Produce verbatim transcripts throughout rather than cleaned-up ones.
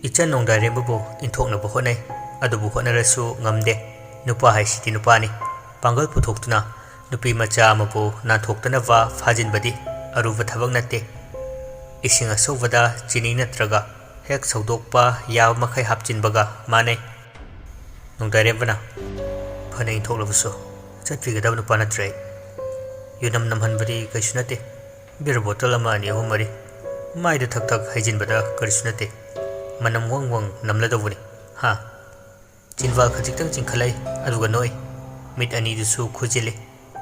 ꯏꯆꯟ ꯅꯣꯡꯗꯥꯏꯔꯦꯝꯕꯕꯨ ꯏꯟꯊꯣꯛꯅꯕ ꯍꯣꯠꯅꯩ꯫ ꯑꯗꯨꯕꯨ ꯍꯣꯠꯅꯔꯁꯨ ꯉꯝꯗꯦ꯫ ꯅꯨꯄꯥ ꯍꯥꯏꯁꯤꯗꯤ ꯅꯨꯄꯥꯅꯤ꯫ ꯄꯥꯡꯒꯜ ꯄꯨꯊꯣꯛꯇꯨꯅ ꯅꯨꯄꯤ ꯃꯆꯥ ꯑꯃꯕꯨ ꯅꯥꯟꯊꯣꯛꯇꯅꯕ ꯐꯥꯖꯤꯟꯕꯗꯤ ꯑꯔꯨꯕ ꯊꯕꯛ ꯅꯠꯇꯦ꯫ ꯏꯁꯤꯡ ꯑꯁꯧꯕꯗ ꯆꯤꯅꯤ ꯅꯠꯇ꯭ꯔꯒ ꯍꯦꯛ ꯁꯧꯗꯣꯛꯄ ꯌꯥꯕ ꯃꯈꯩ ꯍꯥꯞꯆꯤꯟꯕꯒ ꯃꯥꯟꯅꯩ꯫ ꯅꯣꯡꯗꯥꯏꯔꯦꯝꯕꯅ, "ꯐꯅ ꯏꯟꯊꯣꯛꯂꯕꯁꯨ ꯆꯠꯄꯤꯒꯗꯕ ꯅꯨꯄꯥ ꯅꯠꯇ꯭ꯔꯦ ꯑꯩ꯫ ꯌꯨꯅꯝ ꯅꯝꯍꯟꯕꯗꯤ ꯀꯩꯁꯨ ꯅꯠꯇꯦ꯫ ꯕꯤꯌꯔ ꯕꯣꯇꯜ ꯑꯃ, ꯑꯅꯤ, ꯑꯍꯨꯝ, ꯃꯔꯤ ꯃꯥꯏꯗ ꯊꯛ ꯊꯛ ꯍꯩꯖꯤꯟꯕꯗ ꯀꯔꯤꯁꯨ ꯅꯠꯇꯦ꯫ ꯃꯅꯝ ꯋꯪ ꯋꯪ ꯅꯝꯂꯗꯧꯕꯅꯤ꯫ ꯍꯥ?" ꯆꯤꯟꯕꯥꯜ ꯈꯖꯤꯛꯇꯪ ꯆꯤꯡꯈꯠꯂꯛꯏ, ꯑꯗꯨꯒ ꯅꯣꯛꯏ꯫ ꯃꯤꯠ ꯑꯅꯤꯗꯨꯁꯨ ꯈꯨꯖꯤꯜꯂꯤ꯫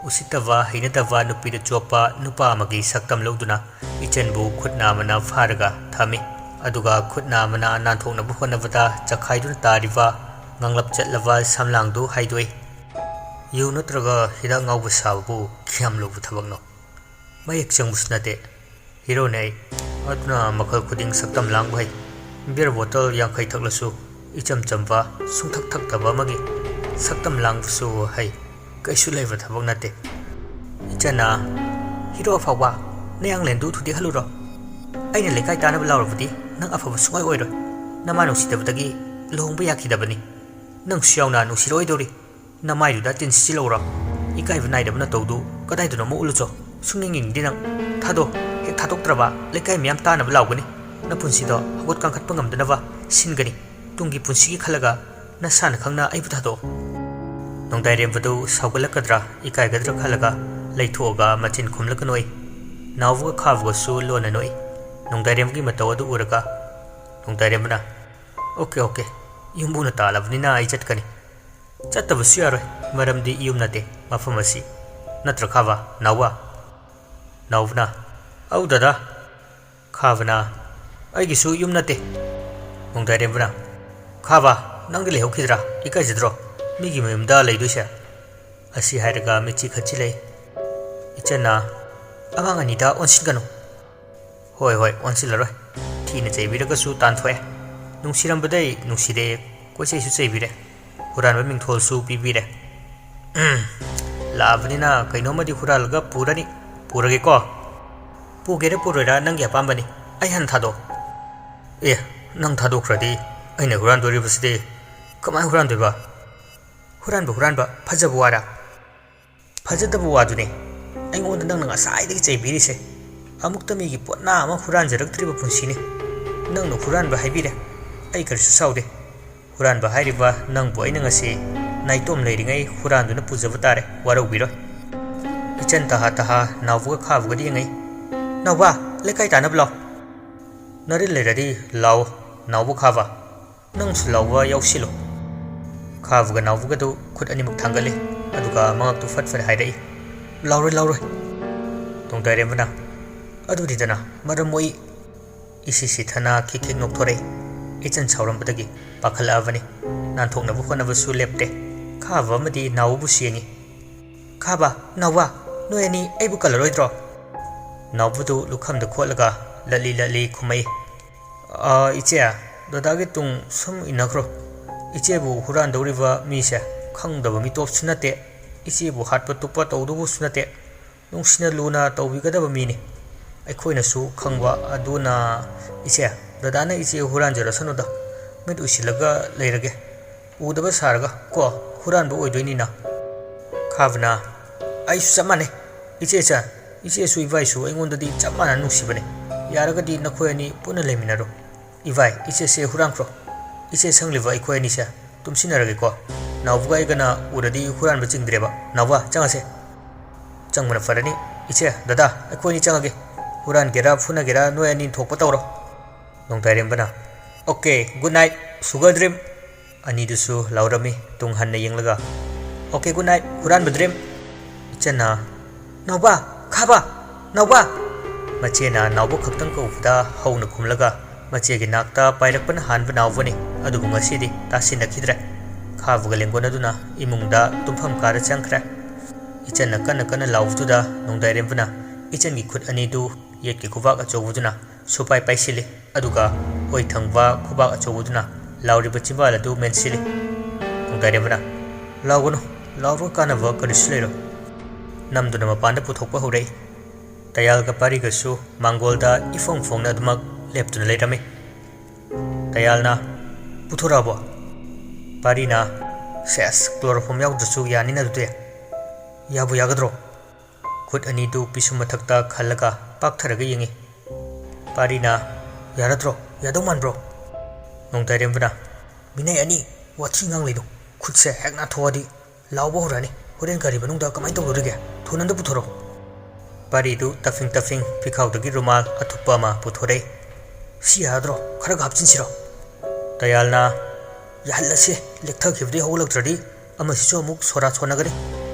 ꯎꯁꯤꯠꯇꯕ, ꯍꯩꯅꯗꯕ ꯅꯨꯄꯤꯗ ꯆꯣꯞꯄ ꯅꯨꯄꯥ ꯑꯃꯒꯤ ꯁꯛꯇꯝ ꯂꯧꯗꯨꯅ ꯏꯆꯟꯕꯨ ꯈꯨꯠ ꯅꯥꯝꯃꯅ ꯐꯥꯔꯒ ꯊꯝꯃꯤ꯫ ꯑꯗꯨꯒ ꯈꯨꯠ ꯅꯥꯝꯃꯅ ꯅꯥꯟꯊꯣꯛꯅꯕ ꯍꯣꯠꯅꯕꯗ ꯆꯈꯥꯏꯗꯨꯅ ꯇꯥꯔꯤꯕ ꯉꯥꯡꯂꯞ ꯆꯠꯂꯕ ꯁꯝꯂꯥꯡꯗꯨ ꯍꯥꯏꯗꯣꯛꯏ꯫ ꯌꯨ ꯅꯠꯇ꯭ꯔꯒ ꯍꯤꯗꯥꯛ ꯉꯥꯎꯕ ꯁꯥꯕꯕꯨ ꯀꯌꯥꯝ ꯂꯨꯕ ꯊꯕꯛꯅꯣ? ꯃꯌꯦꯛ ꯆꯪꯕꯁꯨ ꯅꯠꯇꯦ꯫ ꯍꯤꯔꯣꯅꯦ ꯑꯩ꯫ ꯑꯗꯨꯅ ꯃꯈꯜ ꯈꯨꯗꯤꯡ ꯁꯛꯇꯝ ꯂꯥꯡꯕ ꯍꯩ꯫ ꯕꯤꯌꯔ ꯕꯣꯇꯜ ꯌꯥꯡꯈꯩ ꯊꯛꯂꯁꯨ ꯏꯆꯝ ꯆꯝꯕ, ꯁꯨꯡꯊꯛ ꯊꯛꯇꯕ ꯑꯃꯒꯤ ꯁꯛꯇꯝ ꯂꯥꯡꯕꯁꯨ ꯍꯩ꯫ ꯀꯩꯁꯨ ꯂꯩꯕ ꯊꯕꯛ ꯅꯠꯇꯦ꯫ ꯏꯆꯟꯅ, "ꯍꯤꯔꯣ ꯑꯐꯥꯎꯕ, ꯅꯌꯥꯡꯂꯦꯟꯗꯨ ꯊꯨꯗꯦꯛꯍꯜꯂꯨꯔꯣ꯫ ꯑꯩꯅ ꯂꯩꯀꯥꯏ ꯇꯥꯅꯕ ꯂꯥꯎꯔꯕꯗꯤ ꯅꯪ ꯑꯐꯕ ꯁꯨꯡꯑꯣꯏ ꯑꯣꯏꯔꯣꯏ꯫ ꯅꯃꯥ ꯅꯨꯡꯁꯤꯗꯕꯗꯒꯤ ꯂꯨꯍꯣꯡꯕ ꯌꯥꯈꯤꯗꯕꯅꯤ꯫ ꯅꯪꯁꯨ ꯌꯥꯎꯅ ꯅꯨꯡꯁꯤꯔꯣꯏꯗꯧꯔꯤ꯫ ꯅꯃꯥꯏꯗꯨꯗ ꯇꯤꯟ ꯁꯤꯠꯆꯤꯜꯂꯛꯎꯔꯣ? ꯏꯀꯥꯏꯕ ꯅꯥꯏꯗꯕ ꯅꯇꯧꯗꯨ ꯀꯗꯥꯏꯗꯅꯣꯃ ꯎꯠꯂꯨꯆꯣ꯫ ꯁꯨꯡꯌꯦꯡ ꯌꯦꯡꯅꯤꯡꯗꯦ ꯅꯪ꯫ ꯊꯥꯗꯣ꯫ ꯍꯦꯛ ꯊꯥꯗꯣꯛꯇ꯭ꯔꯕ ꯂꯩꯀꯥꯏ ꯃꯌꯥꯝ ꯇꯥꯅꯕ ꯂꯥꯎꯒꯅꯤ꯫ ꯅꯄꯨꯟꯁꯤꯗꯣ ꯍꯧꯒꯠ ꯀꯥꯡꯈꯠꯄ ꯉꯝꯗꯅꯕ ꯁꯤꯟꯒꯅꯤ꯫ ꯇꯨꯡꯒꯤ ꯄꯨꯟꯁꯤꯒꯤ ꯈꯜꯂꯒ ꯅꯁꯥꯅ ꯈꯪꯅ ꯑꯩꯕꯨ ꯊꯥꯗꯣꯛꯑꯣ꯫" ꯅꯣꯡꯗꯥꯏꯔꯦꯝꯕꯗꯨ ꯁꯥꯎꯒꯠꯂꯛꯀꯗ꯭ꯔꯥ ꯏꯀꯥꯏꯒꯗ꯭ꯔꯥ ꯈꯜꯂꯒ ꯂꯩꯊꯣꯛꯑꯒ ꯃꯆꯤꯟ ꯈꯨꯝꯂꯒ ꯅꯣꯛꯏ꯫ ꯅꯥꯎꯕꯒ ꯈꯥꯕꯒꯁꯨ ꯂꯣꯟꯅ ꯅꯣꯛꯏ꯫ ꯅꯣꯡꯗꯥꯏꯔꯦꯝꯕꯒꯤ ꯃꯇꯧ ꯑꯗꯨ ꯎꯔꯒ ꯅꯣꯡꯗꯥꯏꯔꯦꯝꯕꯅ, "ꯑꯣꯀꯦ, ꯑꯣꯀꯦ, ꯌꯨꯝꯕꯨꯅ ꯇꯥꯜꯂꯕꯅꯤꯅ ꯑꯩ ꯆꯠꯀꯅꯤ꯫ ꯆꯠꯇꯕꯁꯨ ꯌꯥꯔꯣꯏ, ꯃꯔꯝꯗꯤ ꯌꯨꯝ ꯅꯠꯇꯦ ꯃꯐꯝ ꯑꯁꯤ꯫ ꯅꯠꯇ꯭ꯔ ꯈꯥꯕ, ꯅꯥꯎꯕ?" ꯅꯥꯎꯕꯅ, "ꯑꯧ ꯗꯗꯥ꯫" ꯈꯥꯕꯅ, "ꯑꯩꯒꯤꯁꯨ ꯌꯨꯝ ꯅꯠꯇꯦ꯫" ꯅꯣꯡꯗꯥꯏꯔꯦꯝꯕꯅ, "ꯈꯥꯕ, ꯅꯪꯗꯤ ꯂꯩꯍꯧꯈꯤꯗ꯭ꯔꯥ? ꯏꯀꯥꯏꯖꯗ꯭ꯔꯣ ꯃꯤꯒꯤ ꯃꯌꯨꯝꯗ ꯂꯩꯗꯣꯏꯁꯦ?" ꯑꯁꯤ ꯍꯥꯏꯔꯒ ꯃꯤꯠꯁꯤ ꯈꯠꯆꯤꯜꯂꯛꯏ꯫ ꯏꯆꯟꯅ, "ꯑꯉꯥꯡ ꯑꯅꯤꯗ ꯑꯣꯟꯁꯤꯟꯒꯅꯨ꯫" "ꯍꯣꯏ, ꯍꯣꯏ, ꯑꯣꯟꯁꯤꯜꯂꯔꯣꯏ꯫ ꯊꯤꯅ ꯆꯩꯕꯤꯔꯒꯁꯨ ꯇꯥꯟꯊꯣꯛꯑꯦ꯫ ꯅꯨꯡꯁꯤꯔꯝꯕꯗꯩ ꯅꯨꯡꯁꯤꯔꯦ, ꯀꯣꯏꯆꯩꯁꯨ ꯆꯩꯕꯤꯔꯦ꯫ ꯍꯨꯔꯥꯟꯕ ꯃꯤꯡꯊꯣꯜꯁꯨ ꯄꯤꯕꯤꯔꯦ꯫" "ꯎꯝ, ꯂꯥꯛꯑꯕꯅꯤꯅ ꯀꯩꯅꯣꯝꯃꯗꯤ ꯍꯨꯔꯥꯜꯂꯒ ꯄꯨꯔꯅꯤ꯫ ꯄꯨꯔꯒꯦꯀꯣ?" "ꯄꯨꯒꯦꯔꯥ ꯄꯨꯔꯣꯏꯔꯥ ꯅꯪꯒꯤ ꯑꯄꯥꯝꯕꯅꯤ꯫ ꯑꯩ ꯍꯥꯟꯅ ꯊꯥꯗꯣꯛ꯫" "ꯑꯦ, "ꯅꯪ ꯊꯥꯗꯣꯛꯈ꯭ꯔꯗꯤ ꯑꯩꯅ ꯍꯨꯔꯥꯟꯗꯣꯔꯤꯕꯁꯤꯗꯤ ꯀꯃꯥꯏꯅ ꯍꯨꯔꯥꯟꯗꯣꯏꯕ?" "ꯍꯨꯔꯥꯟꯕ, ꯍꯨꯔꯥꯟꯕ, ꯐꯖꯕ ꯋꯥꯔꯥ?" "ꯐꯖꯗꯕ ꯋꯥꯗꯨꯅꯦ꯫ ꯑꯩꯉꯣꯟꯗ ꯅꯪꯅ ꯉꯁꯥꯏꯗꯒꯤ ꯆꯩꯕꯤꯔꯤꯁꯦ꯫ ꯑꯃꯨꯛꯇ ꯃꯤꯒꯤ ꯄꯣꯠꯅꯥ ꯑꯃ ꯍꯨꯔꯥꯟꯖꯔꯛꯇ꯭ꯔꯤꯕ ꯄꯨꯟꯁꯤꯅꯤ꯫ ꯅꯪꯅ ꯍꯨꯔꯥꯟꯕ ꯍꯥꯏꯕꯤꯔꯦ꯫ ꯑꯩ ꯀꯔꯤꯁꯨ ꯁꯥꯎꯗꯦ꯫ ꯍꯨꯔꯥꯟꯕ ꯍꯥꯏꯔꯤꯕ ꯅꯪꯕꯨ ꯑꯩꯅ ꯉꯁꯤ ꯅꯥꯏꯇꯣꯝ ꯂꯩꯔꯤꯉꯩ ꯍꯨꯔꯥꯟꯗꯨꯅ ꯄꯨꯖꯕ ꯇꯥꯔꯦ, ꯋꯥꯔꯧꯕꯤꯔꯣꯏ꯫" ꯏꯆꯟ ꯇꯍꯥ ꯇꯍꯥ ꯅꯥꯎꯕꯒ ꯈꯥꯕꯒꯗ ꯌꯦꯡꯉꯛꯏ꯫ "ꯅꯥꯎꯕ, ꯂꯩꯀꯥꯏ ꯇꯥꯅꯕ ꯂꯥꯎ꯫ ꯅꯔꯤꯜ ꯂꯩꯔꯗꯤ ꯂꯥꯎꯑꯣ, ꯅꯥꯎꯕ ꯈꯥꯕ꯫ ꯅꯪꯁꯨ ꯂꯥꯎꯕ ꯌꯥꯎꯁꯤꯜꯂꯣ꯫" ꯈꯥꯕꯒ ꯅꯥꯎꯕꯒꯗꯨ ꯈꯨꯠ ꯑꯅꯤꯃꯛ ꯊꯥꯡꯒꯠꯂꯤ꯫ ꯑꯗꯨꯒ ꯃꯉꯛꯇꯨ ꯐꯠ ꯐꯠ ꯍꯥꯏꯔꯛꯏ, "ꯂꯥꯎꯔꯣꯏ, ꯂꯥꯎꯔꯣꯏ꯫" ꯅꯣꯡꯗꯥꯏꯔꯦꯝꯕꯅ, "ꯑꯗꯨꯅꯤꯗꯅ ꯃꯔꯝ ꯃꯣꯛꯏ꯫" ꯏꯁꯤ ꯁꯤꯊꯅ ꯈꯤꯛ ꯈꯤꯛ ꯅꯣꯛꯊꯣꯔꯛꯏ꯫ ꯏꯆꯟ ꯁꯥꯎꯔꯝꯕꯗꯒꯤ ꯄꯥꯈꯠꯂꯛꯑꯕꯅꯤ꯫ ꯅꯥꯟꯊꯣꯛꯅꯕ ꯍꯣꯠꯅꯕꯁꯨ ꯂꯦꯞꯇꯦ꯫ ꯈꯥꯕ ꯑꯃꯗꯤ ꯅꯥꯎꯕꯕꯨ ꯌꯦꯡꯉꯤ꯫ "ꯈꯥꯕ, ꯅꯥꯎꯕ, ꯅꯣꯏ ꯑꯅꯤ ꯑꯩꯕꯨ ꯀꯜꯂꯔꯣꯏꯗ꯭ꯔꯣ?" ꯅꯥꯎꯕꯗꯨ ꯂꯨꯈꯝꯗ ꯈꯣꯠꯂꯒ ꯂꯠꯂꯤ ꯂꯠꯂꯤ ꯈꯨꯝꯃꯛꯏ꯫ "ꯑꯥ, ꯏꯆꯦ, ꯗꯗꯥꯒꯤ ꯇꯨꯡ ꯁꯨꯝ ꯏꯟꯅꯈ꯭ꯔꯣ꯫ ꯏꯆꯦꯕꯨ ꯍꯨꯔꯥꯟꯗꯧꯔꯤꯕ ꯃꯤꯁꯦ ꯈꯪꯗꯕ ꯃꯤꯇꯣꯞꯁꯨ ꯅꯠꯇꯦ, ꯏꯆꯦꯕꯨ ꯍꯥꯠꯄ ꯇꯨꯞꯄ ꯇꯧꯗꯧꯕꯁꯨ ꯅꯠꯇꯦ, ꯅꯨꯡꯁꯤꯅ ꯂꯨꯅ ꯇꯧꯕꯤꯒꯗꯕ ꯃꯤꯅꯤ꯫ ꯑꯩꯈꯣꯏꯅꯁꯨ ꯈꯪꯕ ꯑꯗꯨꯅ, ꯏꯆꯦ, ꯗꯗꯥꯅ ꯏꯆꯦ ꯍꯨꯔꯥꯟꯖꯔꯁꯅꯨꯗ, ꯃꯤꯠ ꯎꯏꯁꯤꯜꯂꯒ ꯂꯩꯔꯒꯦ꯫ ꯎꯗꯕ ꯁꯥꯔꯒ ꯀꯣ, ꯍꯨꯔꯥꯟꯕ ꯑꯣꯏꯗꯣꯏꯅꯤꯅ꯫" ꯈꯥꯕꯅ, "ꯑꯩꯁꯨ ꯆꯞ ꯃꯥꯟꯅꯩ꯫ ꯏꯆꯦ ꯏꯆꯟ, ꯏꯆꯦꯁꯨ ꯏꯕꯥꯏꯁꯨ ꯑꯩꯉꯣꯟꯗꯗꯤ ꯆꯞ ꯃꯥꯟꯅꯅ ꯅꯨꯡꯁꯤꯕꯅꯤ꯫ ꯌꯥꯔꯒꯗꯤ ꯅꯈꯣꯏ ꯑꯅꯤ ꯄꯨꯟꯅ ꯂꯩꯃꯤꯟꯅꯔꯣ꯫ ꯏꯕꯥꯏ, ꯏꯆꯦꯁꯦ ꯍꯨꯔꯥꯟꯈ꯭ꯔꯣ꯫ ꯏꯆꯦ ꯁꯪꯂꯤꯕ ꯑꯩꯈꯣꯏ ꯑꯅꯤꯁꯦ ꯇꯨꯝꯁꯤꯟꯅꯔꯒꯦꯀꯣ꯫ ꯅꯥꯎꯕꯒ ꯑꯩꯒꯅ ꯎꯔꯗꯤ ꯍꯨꯔꯥꯟꯕ ꯆꯤꯡꯗ꯭ꯔꯦꯕ꯫ ꯅꯥꯎꯕ, ꯆꯪꯉꯁꯦ꯫" "ꯆꯪꯕꯅ ꯐꯔꯅꯤ꯫ ꯏꯆꯦ, ꯗꯗꯥ, ꯑꯩꯈꯣꯏ ꯑꯅꯤ ꯆꯪꯉꯒꯦ꯫ ꯍꯨꯔꯥꯟꯒꯦꯔꯥ ꯐꯨꯅꯒꯦꯔꯥ ꯅꯣꯏ ꯑꯅꯤ ꯊꯣꯛꯄ ꯇꯧꯔꯣ꯫" ꯅꯣꯡꯗꯥꯏꯔꯦꯝꯕꯅ, "okay, good night, sugar dream." ꯑꯅꯤꯗꯨꯁꯨ ꯂꯥꯎꯔꯝꯃꯤ ꯇꯨꯡ ꯍꯟꯅ ꯌꯦꯡꯂꯒ꯫ "ꯑꯣꯀꯦ, ꯒꯨꯗ ꯅꯥꯏꯠ, ꯍꯨꯔꯥꯟꯕ ꯗ꯭ꯔꯤꯝ꯫" ꯏꯆꯟꯅ, "ꯅꯥꯎꯕ, ꯈꯥꯕ, ꯅꯥꯎꯕ!" ꯃꯆꯦꯅ ꯅꯥꯎꯕ ꯈꯛꯇꯪ ꯀꯧꯕꯗ ꯍꯧꯅ ꯈꯨꯝꯂꯒ ꯃꯆꯦꯒꯤ ꯅꯥꯛꯇ ꯄꯥꯏꯔꯛꯄꯅ ꯍꯥꯟꯕ ꯅꯥꯎꯕꯅꯤ꯫ ꯑꯗꯨꯕꯨ ꯉꯁꯤꯗꯤ ꯇꯥꯁꯤꯟꯅꯈꯤꯗ꯭ꯔꯦ꯫ ꯈꯥꯕꯒ ꯂꯦꯡꯒꯣꯟꯅꯗꯨꯅ ꯏꯃꯨꯡꯗ ꯇꯨꯝꯐꯝ ꯀꯥꯗ ꯆꯪꯈ꯭ꯔꯦ꯫ ꯏꯆꯟꯅ ꯀꯟꯅ ꯀꯟꯅ ꯂꯥꯎꯕꯗꯨꯗ ꯅꯣꯡꯗꯥꯏꯔꯦꯝꯕꯅ ꯏꯆꯟꯒꯤ ꯈꯨꯠ ꯑꯅꯤꯗꯨ ꯌꯦꯠꯀꯤ ꯈꯨꯕꯥꯛ ꯑꯆꯧꯕꯗꯨꯅ ꯁꯨꯄꯥꯏ ꯄꯥꯏꯁꯤꯜꯂꯤ꯫ ꯑꯗꯨꯒ ꯑꯣꯏ ꯊꯪꯕ ꯈꯨꯕꯥꯛ ꯑꯆꯧꯕꯗꯨꯅ ꯂꯥꯎꯔꯤꯕ ꯆꯤꯝꯕꯥꯜ ꯑꯗꯨ ꯃꯦꯟꯁꯤꯜꯂꯤ꯫ ꯅꯣꯡꯗꯥꯏꯔꯦꯝꯕꯅ, "ꯂꯥꯎꯒꯅꯨ, ꯂꯥꯎꯔꯒ ꯀꯥꯟꯅꯕ ꯀꯔꯤꯁꯨ ꯂꯩꯔꯣꯏ꯫" ꯅꯝꯗꯨꯅ ꯃꯄꯥꯟꯗ ꯄꯨꯊꯣꯛꯄ ꯍꯧꯔꯛꯏ꯫ ꯇꯌꯥꯜꯒ ꯄꯥꯔꯤꯒꯁꯨ ꯃꯥꯡꯒꯣꯜꯗ ꯏꯐꯣꯡ ꯐꯣꯡꯅ ꯑꯗꯨꯃꯛ ꯂꯦꯞꯇꯨꯅ ꯂꯩꯔꯝꯃꯤ꯫ ꯇꯌꯥꯜꯅ, "ꯄꯨꯊꯣꯔꯛꯑꯕꯣ?" ꯄꯥꯔꯤꯅ, "ꯁꯦꯁ, chloroform ꯌꯥꯎꯗ꯭ꯔꯁꯨ ꯌꯥꯅꯤꯅ ꯑꯗꯨꯗꯤ꯫ ꯌꯥꯕꯨ ꯌꯥꯒꯗ꯭ꯔꯣ?" ꯈꯨꯠ ꯑꯅꯤꯗꯨ ꯄꯤꯁꯨꯝ ꯃꯊꯛꯇ ꯈꯜꯂꯒ ꯄꯥꯛꯊꯔꯒ ꯌꯦꯡꯉꯤ꯫ ꯄꯥꯔꯤꯅ, "ꯌꯥꯔꯗ꯭ꯔꯣ? ꯌꯥꯗꯧ ꯃꯥꯟꯕ꯭ꯔꯣ?" ꯅꯣꯡꯗꯥꯏꯔꯦꯝꯕꯅ, "ꯃꯤꯅꯥꯏ ꯑꯅꯤ, ꯋꯥꯊꯤ ꯉꯥꯡꯂꯩꯅꯨ꯫ ꯈꯨꯠꯁꯦ ꯍꯦꯛ ꯅꯥꯊꯣꯛꯑꯗꯤ ꯂꯥꯎꯕ ꯍꯧꯔꯛꯑꯅꯤ꯫ ꯍꯣꯔꯦꯟ ꯒꯥꯔꯤ ꯃꯅꯨꯡꯗ ꯀꯃꯥꯏꯅ ꯇꯧꯗꯣꯔꯤꯒꯦ? ꯊꯨꯅ ꯑꯝꯇ ꯄꯨꯊꯣꯔꯛꯑꯣ꯫" ꯄꯥꯔꯤꯗꯨ ꯇꯞꯐꯤꯡ ꯇꯞꯐꯤꯡ ꯐꯤꯈꯥꯎꯗꯒꯤ ꯔꯨꯃꯥꯜ ꯑꯊꯨꯞꯄ ꯑꯃ ꯄꯨꯊꯣꯔꯛꯏ꯫ "ꯁꯤ ꯌꯥꯔꯗ꯭ꯔꯣ? ꯈꯔꯒ ꯍꯥꯞꯆꯤꯟꯁꯤꯔꯣ?" ꯇꯌꯥꯜꯅ, "ꯌꯥꯍꯜꯂꯁꯦ, ꯂꯦꯛꯊꯈꯤꯕꯗꯩ ꯍꯧꯒꯠꯂꯛꯇ꯭ꯔꯗꯤ ꯑꯃꯁꯤꯁꯨ ꯑꯃꯨꯛ ꯁꯣꯔꯥ ꯁꯣꯟꯅꯒꯅꯤ꯫"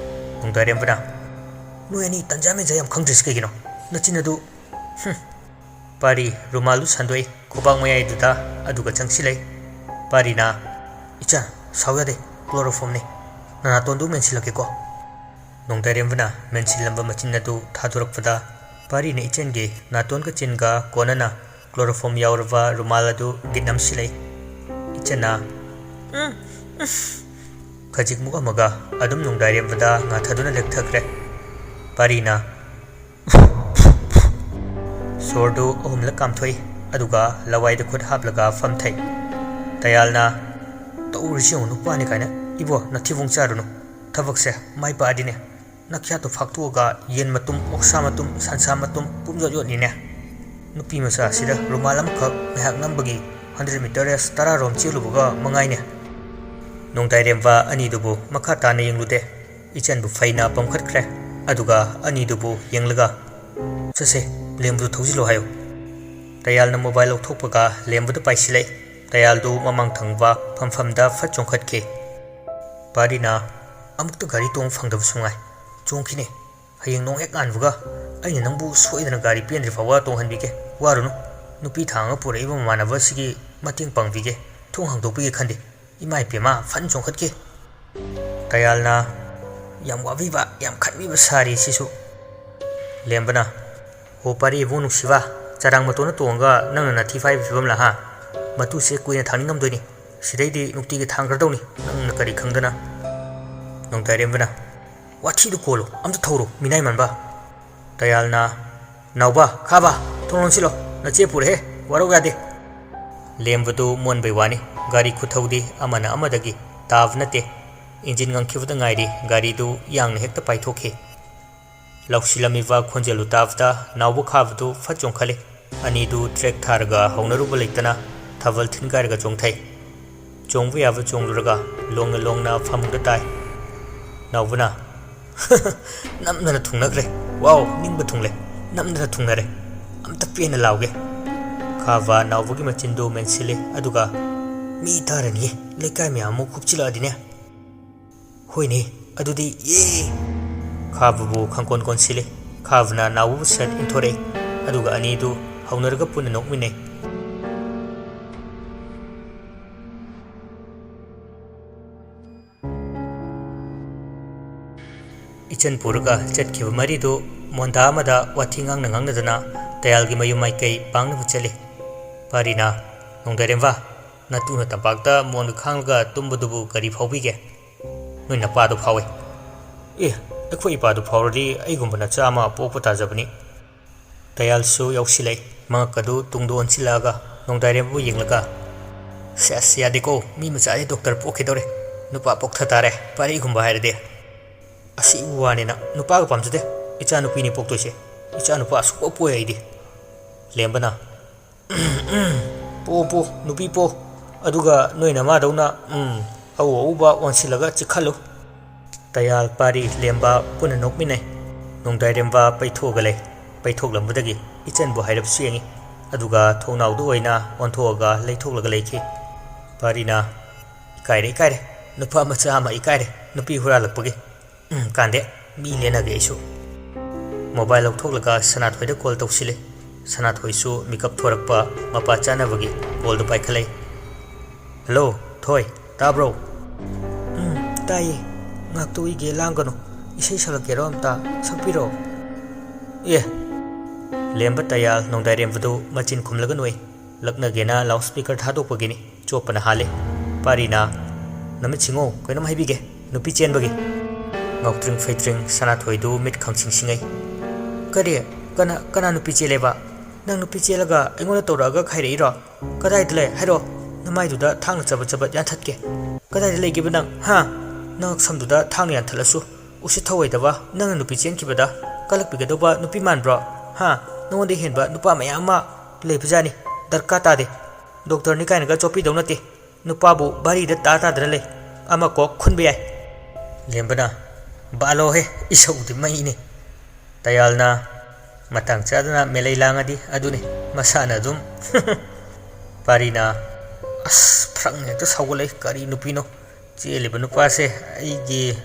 ꯅꯣꯡꯗꯥꯏꯔꯦꯝꯕꯅ, "ꯅꯣꯏ ꯑꯅꯤ ꯇꯟꯖꯥ ꯃꯦꯟꯖꯥ ꯌꯥꯝ ꯈꯪꯗ꯭ꯔꯤꯁꯤ ꯀꯩꯒꯤꯅꯣ? ꯅꯆꯤꯟ ꯑꯗꯨ, ꯍꯨꯝ꯫" ꯄꯥꯔꯤ ꯔꯨꯃꯥꯜꯗꯨ ꯁꯟꯗꯣꯛꯏ ꯈꯨꯕꯥꯛ ꯃꯌꯥꯏꯗꯨꯗ, ꯑꯗꯨꯒ ꯆꯪꯁꯤꯜꯂꯛꯏ꯫ ꯄꯥꯔꯤꯅ, "ꯏꯆꯟ, ꯁꯥꯎ ꯌꯥꯗꯦ, chloroformꯅꯤ꯫ ꯅꯅꯥꯇꯣꯟꯗꯨ ꯃꯦꯟꯁꯤꯜꯂꯛꯀꯦꯀꯣ꯫" ꯅꯣꯡꯗꯥꯏꯔꯦꯝꯕꯅ ꯃꯦꯟꯁꯤꯜꯂꯝꯕ ꯃꯆꯤꯟ ꯑꯗꯨ ꯊꯥꯗꯣꯔꯛꯄꯗ, ꯄꯥꯔꯤꯅ ꯏꯆꯟꯒꯤ ꯅꯥꯇꯣꯟꯒ ꯆꯤꯟꯒ ꯀꯣꯟꯅꯅ chloroform ꯌꯥꯎꯔꯕ ꯔꯨꯃꯥꯜ ꯑꯗꯨ ꯒꯤꯠ ꯅꯝꯁꯤꯜꯂꯛꯏ꯫ ꯏꯆꯟꯅ, "ꯎꯝ, ꯎꯝ꯫" ꯈꯖꯤꯛꯃꯨꯛ ꯑꯃꯒ ꯑꯗꯨꯝ ꯅꯣꯡꯗꯥꯏꯔꯦꯝꯕꯗ ꯉꯥꯊꯗꯨꯅ ꯂꯦꯛꯊꯈ꯭ꯔꯦ꯫ ꯄꯥꯔꯤꯅ ꯁꯣꯔꯗꯨ ꯑꯍꯨꯝꯂꯛ ꯀꯥꯝꯊꯣꯛꯏ, ꯑꯗꯨꯒ ꯂꯋꯥꯏꯗ ꯈꯨꯠ ꯍꯥꯞꯂꯒ ꯐꯝꯊꯩ꯫ ꯇꯌꯥꯜꯅ, "ꯇꯧꯔꯤꯁꯤ ꯌꯦꯡꯉꯨ, ꯅꯨꯄꯥꯅꯤ ꯀꯥꯏꯅ꯫ ꯏꯕꯣ, ꯅꯊꯤꯕꯣꯡ ꯆꯥꯔꯨꯅꯨ꯫ ꯊꯕꯛꯁꯦ ꯃꯥꯏ ꯄꯥꯛꯑꯗꯤꯅꯦ, ꯅꯈ꯭ꯌꯥꯠꯇꯨ ꯐꯥꯛꯇꯣꯛꯑꯒ ꯌꯦꯟ ꯃꯇꯨꯝ, ꯑꯣꯛꯁꯥ ꯃꯇꯨꯝ, ꯁꯟꯁꯥ ꯃꯇꯨꯝ ꯄꯨꯝꯌꯣꯠ ꯌꯣꯠꯅꯤꯅꯦ꯫ ꯅꯨꯄꯤ ꯃꯆꯥꯁꯤꯗ ꯔꯨꯃꯥꯜ ꯑꯃꯈꯛ ꯉꯥꯏꯍꯥꯛ ꯅꯝꯕꯒꯤ hundred meter race ꯇꯔꯥꯔꯣꯝ ꯆꯦꯜꯂꯨꯕꯒ ꯃꯉꯥꯏꯅꯦ꯫" ꯅꯣꯡꯗꯥꯏꯔꯦꯝꯕ ꯑꯅꯤꯗꯨꯕꯨ ꯃꯈꯥ ꯇꯥꯅ ꯌꯦꯡꯂꯨꯗꯦ꯫ ꯏꯆꯟꯕꯨ ꯐꯩꯅ ꯄꯝꯈꯠꯈ꯭ꯔꯦ, ꯑꯗꯨꯒ ꯑꯅꯤꯗꯨꯕꯨ ꯌꯦꯡꯂꯒ, "ꯆꯠꯁꯦ, ꯂꯦꯝꯕꯗꯨ ꯊꯧꯖꯤꯜꯂꯣ ꯍꯥꯏꯌꯨ꯫" ꯇꯌꯥꯜꯅ mobile ꯂꯧꯊꯣꯛꯄꯒ ꯂꯦꯝꯕꯗꯨ ꯄꯥꯏꯁꯤꯜꯂꯛꯏ꯫ ꯇꯌꯥꯜꯗꯨ ꯃꯃꯥꯡ ꯊꯪꯕ ꯐꯝꯐꯝꯗ ꯐꯠ ꯆꯣꯡꯈꯠꯈꯤ꯫ ꯄꯥꯔꯤꯅ, "ꯑꯃꯨꯛꯇ ꯒꯥꯔꯤ ꯇꯣꯡꯕ ꯐꯪꯗꯕꯁꯨ ꯉꯥꯏ꯫ ꯆꯣꯡꯈꯤꯅꯦ꯫ ꯍꯌꯦꯡ ꯅꯣꯡ ꯍꯦꯛ ꯉꯥꯟꯕꯒ ꯑꯩꯅ ꯅꯪꯕꯨ ꯁꯣꯏꯗꯅ ꯒꯥꯔꯤ ꯄꯦꯟꯗ꯭ꯔꯤ ꯐꯥꯎꯕ ꯇꯣꯡꯍꯟꯕꯤꯒꯦ꯫ ꯋꯥꯔꯨꯅꯨ꯫ ꯅꯨꯄꯤ ꯊꯥꯡꯉ ꯄꯨꯔꯛꯏꯕ ꯃꯃꯥꯟꯅꯕ ꯑꯁꯤꯒꯤ ꯃꯇꯦꯡ ꯄꯥꯡꯕꯤꯒꯦ꯫ ꯊꯣꯡ ꯍꯥꯡꯗꯣꯛꯄꯤꯒꯦ ꯈꯟꯗꯦ꯫" ꯏꯃꯥ ꯏꯄꯦꯝꯃ, ꯐꯟ ꯆꯣꯡꯈꯠꯈꯤ꯫ ꯇꯌꯥꯜꯅ, "ꯌꯥꯝ ꯋꯥꯕꯤꯕ, ꯌꯥꯝ ꯈꯟꯕꯤꯕ ꯁꯥꯔꯤ ꯁꯤꯁꯨ꯫" ꯂꯦꯝꯕꯅ, "ꯍꯣ ꯄꯥꯔꯤ ꯏꯕꯨꯡ ꯅꯨꯡꯁꯤꯕ, ꯆꯔꯥꯡ ꯃꯇꯣꯟꯅ ꯇꯣꯡꯉꯒ ꯅꯪꯅ ꯅꯥꯊꯤ ꯐꯥꯏꯕ ꯐꯤꯕꯝꯂ ꯍꯥ? ꯃꯇꯨꯁꯦ ꯀꯨꯏꯅ ꯊꯥꯡꯅꯤꯡꯉꯝꯗꯣꯏꯅꯤ꯫ ꯁꯤꯗꯩꯗꯤ ꯅꯨꯡꯇꯤꯒꯤ ꯊꯥꯡꯈ꯭ꯔꯗꯧꯅꯤ, ꯅꯪꯅ ꯀꯔꯤ ꯈꯪꯗꯅ꯫" ꯅꯣꯡꯗꯥꯏꯔꯦꯝꯕꯅ, "ꯋꯥꯊꯤꯗꯨ ꯀꯣꯜꯂꯨ, ꯑꯝꯇ ꯊꯧꯔꯨ, ꯃꯤꯅꯥꯏ ꯃꯥꯟꯕ꯫" ꯇꯌꯥꯜꯅ, "ꯅꯥꯎꯕ, ꯈꯥꯕ, ꯊꯣꯡ ꯂꯣꯟꯁꯤꯜꯂꯣ, ꯅꯆꯦ ꯄꯨꯔꯛꯑꯦ, ꯋꯥꯔꯧ ꯌꯥꯗꯦ꯫" ꯂꯦꯝꯕꯗꯨ ꯃꯣꯟꯕꯩ ꯋꯥꯅꯤ꯫ ꯒꯥꯔꯤ ꯈꯨꯊꯧꯗꯤ ꯑꯃꯅ ꯑꯃꯗꯒꯤ ꯇꯥꯕ ꯅꯠꯇꯦ꯫ ꯏꯟꯖꯤꯟ ꯉꯪꯈꯤꯕꯗ ꯉꯥꯏꯔꯤ ꯒꯥꯔꯤꯗꯨ ꯌꯥꯡꯅ ꯍꯦꯛꯇ ꯄꯥꯏꯊꯣꯛꯈꯤ꯫ ꯂꯥꯎꯁꯤꯜꯂꯝꯃꯤꯕ ꯈꯣꯟꯖꯦꯜꯗꯨ ꯇꯥꯕꯗ ꯅꯥꯎꯕ ꯈꯥꯕꯗꯨ ꯐꯠ ꯆꯣꯡꯈꯠꯂꯤ꯫ ꯑꯅꯤꯗꯨ ꯇ꯭ꯔꯦꯛ ꯊꯥꯔꯒ ꯍꯧꯅꯔꯨꯕ ꯂꯩꯇꯅ ꯊꯥꯕꯜ ꯊꯤꯟꯒꯥꯏꯔꯒ ꯆꯣꯡꯊꯩ꯫ ꯆꯣꯡꯕ ꯌꯥꯕ ꯆꯣꯡꯂꯨꯔꯒ ꯂꯣꯡꯅ ꯂꯣꯡꯅ ꯐꯃꯨꯡꯗ ꯇꯥꯏ꯫ ꯅꯥꯎꯕꯅ, "ꯅꯝꯗꯅ ꯊꯨꯡꯅꯈ꯭ꯔꯦ꯫ ꯋꯥꯎ, ꯅꯤꯡꯕ ꯊꯨꯡꯂꯦ꯫ ꯅꯝꯗꯅ ꯊꯨꯡꯅꯔꯦ꯫ ꯑꯝꯇ ꯄꯦꯟꯅ ꯂꯥꯎꯒꯦ꯫" ꯈꯥꯕ ꯅꯥꯎꯕꯒꯤ ꯃꯆꯤꯟꯗꯨ ꯃꯦꯟꯁꯤꯜꯂꯤ, ꯑꯗꯨꯒ, "ꯃꯤ ꯇꯥꯔꯅꯤꯌꯦ, ꯂꯩꯀꯥꯏ ꯃꯌꯥꯝ ꯑꯃꯨꯛ ꯈꯨꯞꯆꯤꯜꯂꯛꯑꯗꯤꯅꯦ꯫" "ꯍꯣꯏꯅꯦ, ꯑꯗꯨꯗꯤ ꯌꯦ!" ꯈꯥꯕꯕꯨ ꯈꯪꯀꯣꯟ ꯀꯣꯟꯁꯤꯜꯂꯤ꯫ ꯈꯥꯕꯅ ꯅꯥꯎꯕꯕꯨ ꯁꯠ ꯏꯟꯊꯣꯔꯛꯏ, ꯑꯗꯨꯒ ꯑꯅꯤꯗꯨ ꯍꯧꯅꯔꯒ ꯄꯨꯟꯅ ꯅꯣꯛꯃꯤꯟꯅꯩ꯫ ꯏꯆꯟ ꯄꯨꯔꯒ ꯆꯠꯈꯤꯕ ꯃꯔꯤꯗꯨ ꯃꯣꯟꯗꯥ ꯑꯃꯗ ꯋꯥꯊꯤ ꯉꯥꯡꯅ ꯉꯥꯡꯅꯗꯅ ꯇꯌꯥꯜꯒꯤ ꯃꯌꯨꯝ ꯃꯥꯏꯀꯩ ꯄꯥꯡꯅꯕ ꯆꯠꯂꯤ꯫ ꯄꯥꯔꯤꯅ, "ꯅꯣꯡꯗꯥꯏꯔꯦꯝꯕ, ꯅꯇꯨꯅ ꯇꯝꯄꯥꯛꯇ ꯃꯣꯟꯒ ꯈꯥꯡꯂꯒ ꯇꯨꯝꯕꯗꯨꯕꯨ ꯀꯔꯤ ꯐꯥꯎꯕꯤꯒꯦ? ꯅꯣꯏ ꯅꯄꯥꯗꯨ ꯐꯥꯎꯏ꯫" "ꯑꯦ, ꯑꯩꯈꯣꯏ ꯏꯄꯥꯗꯨ ꯐꯥꯎꯔꯗꯤ ꯑꯩꯒꯨꯝꯕ ꯅꯆꯥ ꯑꯃ ꯄꯣꯛꯄ ꯇꯥꯖꯕꯅꯤ꯫" ꯇꯌꯥꯜꯁꯨ ꯌꯥꯎꯁꯤꯜꯂꯛꯏ꯫ ꯃꯉꯛꯀꯗꯨ ꯇꯨꯡꯗ ꯑꯣꯟꯁꯤꯜꯂꯛꯑꯒ ꯅꯣꯡꯗꯥꯏꯔꯦꯝꯕꯕꯨ ꯌꯦꯡꯂꯒ, "ꯁꯦꯁ, ꯌꯥꯗꯦꯀꯣ, ꯃꯤ ꯃꯆꯥꯗꯤ ꯗꯣꯛꯇꯔ ꯄꯣꯛꯈꯤꯗꯧꯔꯦ꯫ ꯅꯨꯄꯥ ꯄꯣꯛꯊ ꯇꯥꯔꯦ, ꯄꯥꯔꯤꯒꯨꯝꯕ ꯍꯥꯏꯔꯗꯤ꯫ ꯑꯁꯤꯕꯨ ꯋꯥꯅꯤꯅ, ꯅꯨꯄꯥꯒ ꯄꯥꯝꯖꯗꯦ꯫ ꯏꯆꯥ ꯅꯨꯄꯤꯅꯤ ꯄꯣꯛꯇꯣꯏꯁꯦ꯫ ꯏꯆꯥ ꯅꯨꯄꯥ ꯁꯨꯛꯄꯣꯛ ꯄꯣꯛꯑꯣꯏ ꯑꯩꯗꯤ꯫" ꯂꯦꯝꯕꯅ, "ꯄꯣ, ꯄꯣ, ꯅꯨꯄꯤ ꯄꯣ꯫ ꯑꯗꯨꯒ ꯅꯣꯏ ꯅꯃꯥꯗꯧꯅ, ꯎꯝ, ꯑꯎ ꯑꯎꯕ ꯑꯣꯟꯁꯤꯜꯂꯒ ꯆꯤꯛꯍꯜꯂꯨ꯫" ꯇꯌꯥꯜ, ꯄꯥꯔꯤ, ꯂꯦꯝꯕ ꯄꯨꯟꯅ ꯅꯣꯛꯃꯤꯟꯅꯩ꯫ ꯅꯣꯡꯗꯥꯏꯔꯦꯝꯕ ꯄꯩꯊꯣꯛꯑꯒ ꯂꯩ꯫ ꯄꯩꯊꯣꯛꯂꯝꯕꯗꯒꯤ ꯏꯆꯟꯕꯨ ꯍꯥꯏꯔꯞꯁꯨ ꯌꯦꯡꯉꯤ, ꯑꯗꯨꯒ ꯊꯣꯡꯅꯥꯎꯗ ꯑꯣꯏꯅ ꯑꯣꯟꯊꯣꯛꯑꯒ ꯂꯩꯊꯣꯛꯂꯒ ꯂꯩꯈꯤ꯫ ꯄꯥꯔꯤꯅ, "ꯏꯀꯥꯏꯔꯦ, ꯏꯀꯥꯏꯔꯦ, ꯅꯨꯄꯥ ꯃꯆꯥ ꯑꯃ ꯏꯀꯥꯏꯔꯦ, ꯅꯨꯄꯤ ꯍꯨꯔꯥꯜꯂꯛꯄꯒꯤ꯫ ꯎꯝ, ꯀꯥꯟꯗꯦ, ꯃꯤ ꯂꯦꯟꯅꯒꯦ ꯑꯩꯁꯨ꯫" Mobile ꯂꯧꯊꯣꯛꯂꯒ ꯁꯅꯥꯊꯣꯏꯗ call ꯇꯧꯁꯤꯜꯂꯤ꯫ ꯁꯅꯥꯊꯣꯏꯁꯨ ꯃꯤꯀꯞ ꯊꯣꯔꯛꯄ ꯃꯄꯥ ꯆꯥꯅꯕꯒꯤ ꯀꯣꯜꯗꯨ ꯄꯥꯏꯈꯠꯂꯛꯏ꯫ "ꯍꯜꯂꯣ, ꯊꯣꯏ, ꯇꯥꯕ꯭ꯔꯣ?" "ꯎꯝ, ꯇꯥꯏꯌꯦ꯫ ꯉꯥꯛꯇ ꯎꯏꯒꯦ, ꯂꯥꯡꯒꯅꯨ꯫ ꯏꯁꯩ ꯁꯛꯂꯛꯀꯦꯔꯣ ꯑꯝꯇ? ꯁꯛꯄꯤꯔꯣ꯫" "ꯑꯦ!" ꯂꯦꯝꯕ ꯇꯌꯥꯜ ꯅꯣꯡꯗꯥꯏꯔꯦꯝꯕꯗꯨ ꯃꯆꯤꯟ ꯈꯨꯝꯂꯒ ꯅꯣꯛꯏ꯫ ꯂꯛꯅꯒꯦꯅ ꯂꯥꯎꯠ ꯁ꯭ꯄꯤꯀꯔ ꯊꯥꯗꯣꯛꯄꯒꯤꯅꯤ꯫ ꯆꯣꯞꯄꯅ ꯍꯥꯜꯂꯤ꯫ ꯄꯥꯔꯤꯅ, "ꯅꯃꯤꯠ ꯁꯤꯡꯉꯣ, ꯀꯩꯅꯣꯝ ꯍꯥꯏꯕꯤꯒꯦ꯫ ꯅꯨꯄꯤ ꯆꯦꯟꯕꯒꯤ꯫" ꯉꯥꯎꯇ꯭ꯔꯤꯡ ꯐꯩꯇ꯭ꯔꯤꯡ ꯁꯅꯥꯊꯣꯏꯗꯨ ꯃꯤꯠ ꯈꯪꯁꯤꯡ ꯁꯤꯡꯉꯩ꯫ "ꯀꯔꯤ? ꯀꯅꯥ, ꯀꯅꯥ ꯅꯨꯄꯤ ꯆꯦꯜꯂꯦꯕ? ꯅꯪ ꯅꯨꯄꯤ ꯆꯦꯜꯂꯒ ꯑꯩꯉꯣꯟꯗ ꯇꯧꯔꯛꯑꯒ ꯈꯥꯏꯔꯛꯏꯔꯣ?" "ꯀꯗꯥꯏꯗ ꯂꯩ ꯍꯥꯏꯔꯣ? ꯅꯃꯥꯏꯗꯨꯗ ꯊꯥꯡꯅ ꯆꯕꯠ ꯆꯕꯠ ꯌꯥꯟꯊꯠꯀꯦ꯫ ꯀꯗꯥꯏꯗ ꯂꯩꯒꯦꯕ ꯅꯪ, ꯍꯥ? ꯅꯉꯛ ꯁꯝꯗꯨꯗ ꯊꯥꯡꯅ ꯌꯥꯟꯊꯠꯂꯁꯨ, ꯎꯁꯤꯠ ꯊꯧꯑꯣꯏꯗꯕ, ꯅꯪꯅ ꯅꯨꯄꯤ ꯆꯦꯟꯈꯤꯕꯗ ꯀꯜꯂꯛꯄꯤꯒꯗꯧꯕ ꯅꯨꯄꯤ ꯃꯥꯟꯕ꯭ꯔꯣ? ꯍꯥ? ꯅꯉꯣꯟꯗ ꯍꯦꯟꯕ ꯅꯨꯄꯥ ꯃꯌꯥꯝ ꯑꯃ ꯂꯩꯕꯖꯥꯠꯅꯤ꯫ ꯗꯔꯀꯥꯔ ꯇꯥꯗꯦ꯫ ꯗꯣꯛꯇꯔꯅꯤ ꯀꯥꯏꯅꯒ ꯆꯣꯞꯄꯤꯗꯧ ꯅꯠꯇꯦ꯫ ꯅꯨꯄꯥꯕꯨ ꯚꯥꯔꯤꯗ ꯇꯥ ꯇꯥꯗꯅ ꯂꯩ꯫ ꯑꯃ ꯀꯣꯛ ꯈꯨꯟꯕ ꯌꯥꯏ꯫" ꯂꯦꯝꯕꯅ, "ꯕꯥꯂꯣꯍꯦ, ꯏꯁꯧꯗꯤ ꯃꯩꯅꯦ꯫" ꯇꯌꯥꯜꯅ, "ꯃꯇꯥꯡ ꯆꯥꯗꯅ ꯃꯦꯂꯩ ꯂꯥꯡꯉꯗꯤ ꯑꯗꯨꯅꯤ, ꯃꯁꯥꯅ ꯑꯗꯨꯝ꯫" ꯄꯥꯔꯤꯅ, "ꯑꯁ, ꯐ꯭ꯔꯛꯅ ꯍꯦꯛꯇ ꯁꯥꯎꯒꯠꯂꯛꯏ, ꯀꯔꯤ ꯅꯨꯄꯤꯅꯣ? ꯆꯦꯜꯂꯤꯕ ꯅꯨꯄꯥꯁꯦ ꯑꯩꯒꯤ꯫"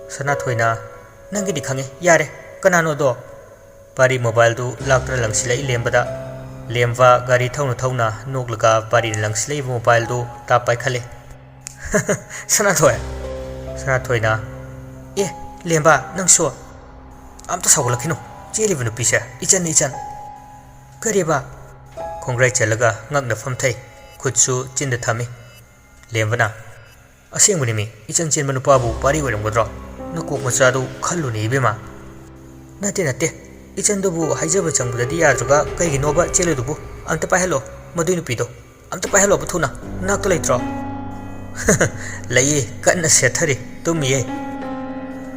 ꯁꯅꯥꯊꯣꯏꯅ, "ꯅꯪꯒꯤꯗꯤ ꯈꯪꯉꯦ, ꯌꯥꯔꯦ, ꯀꯅꯥꯅꯣꯗꯣ?" ꯄꯥꯔꯤ ꯃꯣꯕꯥꯏꯜꯗꯨ ꯂꯥꯛꯇꯨꯅ ꯂꯪꯁꯤꯜꯂꯛꯏ ꯂꯦꯝꯕꯗ꯫ ꯂꯦꯝꯕ ꯒꯥꯔꯤ ꯊꯧꯅ ꯊꯧꯅ ꯅꯣꯛꯂꯒ ꯄꯥꯔꯤꯅ ꯂꯪꯁꯤꯜꯂꯛꯏꯕ ꯃꯣꯕꯥꯏꯜꯗꯨ ꯇꯥꯞ ꯄꯥꯏꯈꯠꯂꯦ꯫ "ꯁꯅꯥꯊꯣꯏ꯫" ꯁꯅꯥꯊꯣꯏꯅ, "ꯑꯦ, ꯂꯦꯝꯕ, ꯅꯪꯁꯨ?" "ꯑꯝꯇ ꯁꯥꯎꯒꯠꯂꯛꯈꯤꯅꯨ, ꯆꯦꯜꯂꯤꯕ ꯅꯨꯄꯤꯁꯦ ꯏꯆꯟꯅꯤ, ꯏꯆꯟ꯫" "ꯀꯔꯤꯕ?" ꯈꯣꯡꯒ꯭ꯔꯥꯏ ꯆꯜꯂꯒ ꯉꯛꯅ ꯐꯝꯊꯩ, ꯈꯨꯠꯁꯨ ꯆꯤꯟꯗ ꯊꯝꯃꯤ꯫ ꯂꯦꯝꯕꯅ, "ꯑꯁꯦꯡꯕꯅꯤꯃꯤ, ꯏꯆꯟ ꯆꯦꯟꯕ ꯅꯨꯄꯥꯕꯨ ꯄꯥꯔꯤ ꯑꯣꯏꯔꯝꯒꯗ꯭ꯔꯣ? ꯅꯀꯣꯛ ꯃꯆꯥꯗꯨ ꯈꯜꯂꯨꯅꯦ ꯏꯕꯦꯝꯃ꯫" "ꯅꯠꯇꯦ, ꯅꯠꯇꯦ, ꯏꯆꯟꯗꯨꯕꯨ ꯍꯥꯏꯖꯕ ꯆꯪꯕꯗꯗꯤ ꯌꯥꯗ꯭ꯔꯒ ꯀꯩꯒꯤꯅꯣꯕ ꯆꯦꯜꯂꯨꯗꯨꯕꯨ? ꯑꯝꯇ ꯄꯥꯏꯍꯜꯂꯣ, ꯃꯗꯨꯏ ꯅꯨꯄꯤꯗꯣ꯫ ꯑꯝꯇ ꯄꯥꯏꯍꯜꯂꯣꯕ ꯊꯨꯅ꯫ ꯅꯥꯛꯇ ꯂꯩꯇ꯭ꯔꯣ?" "ꯂꯩꯌꯦ, ꯀꯟꯅ ꯁꯦꯠꯊꯔꯤ, ꯇꯨꯝꯃꯤꯌꯦ꯫"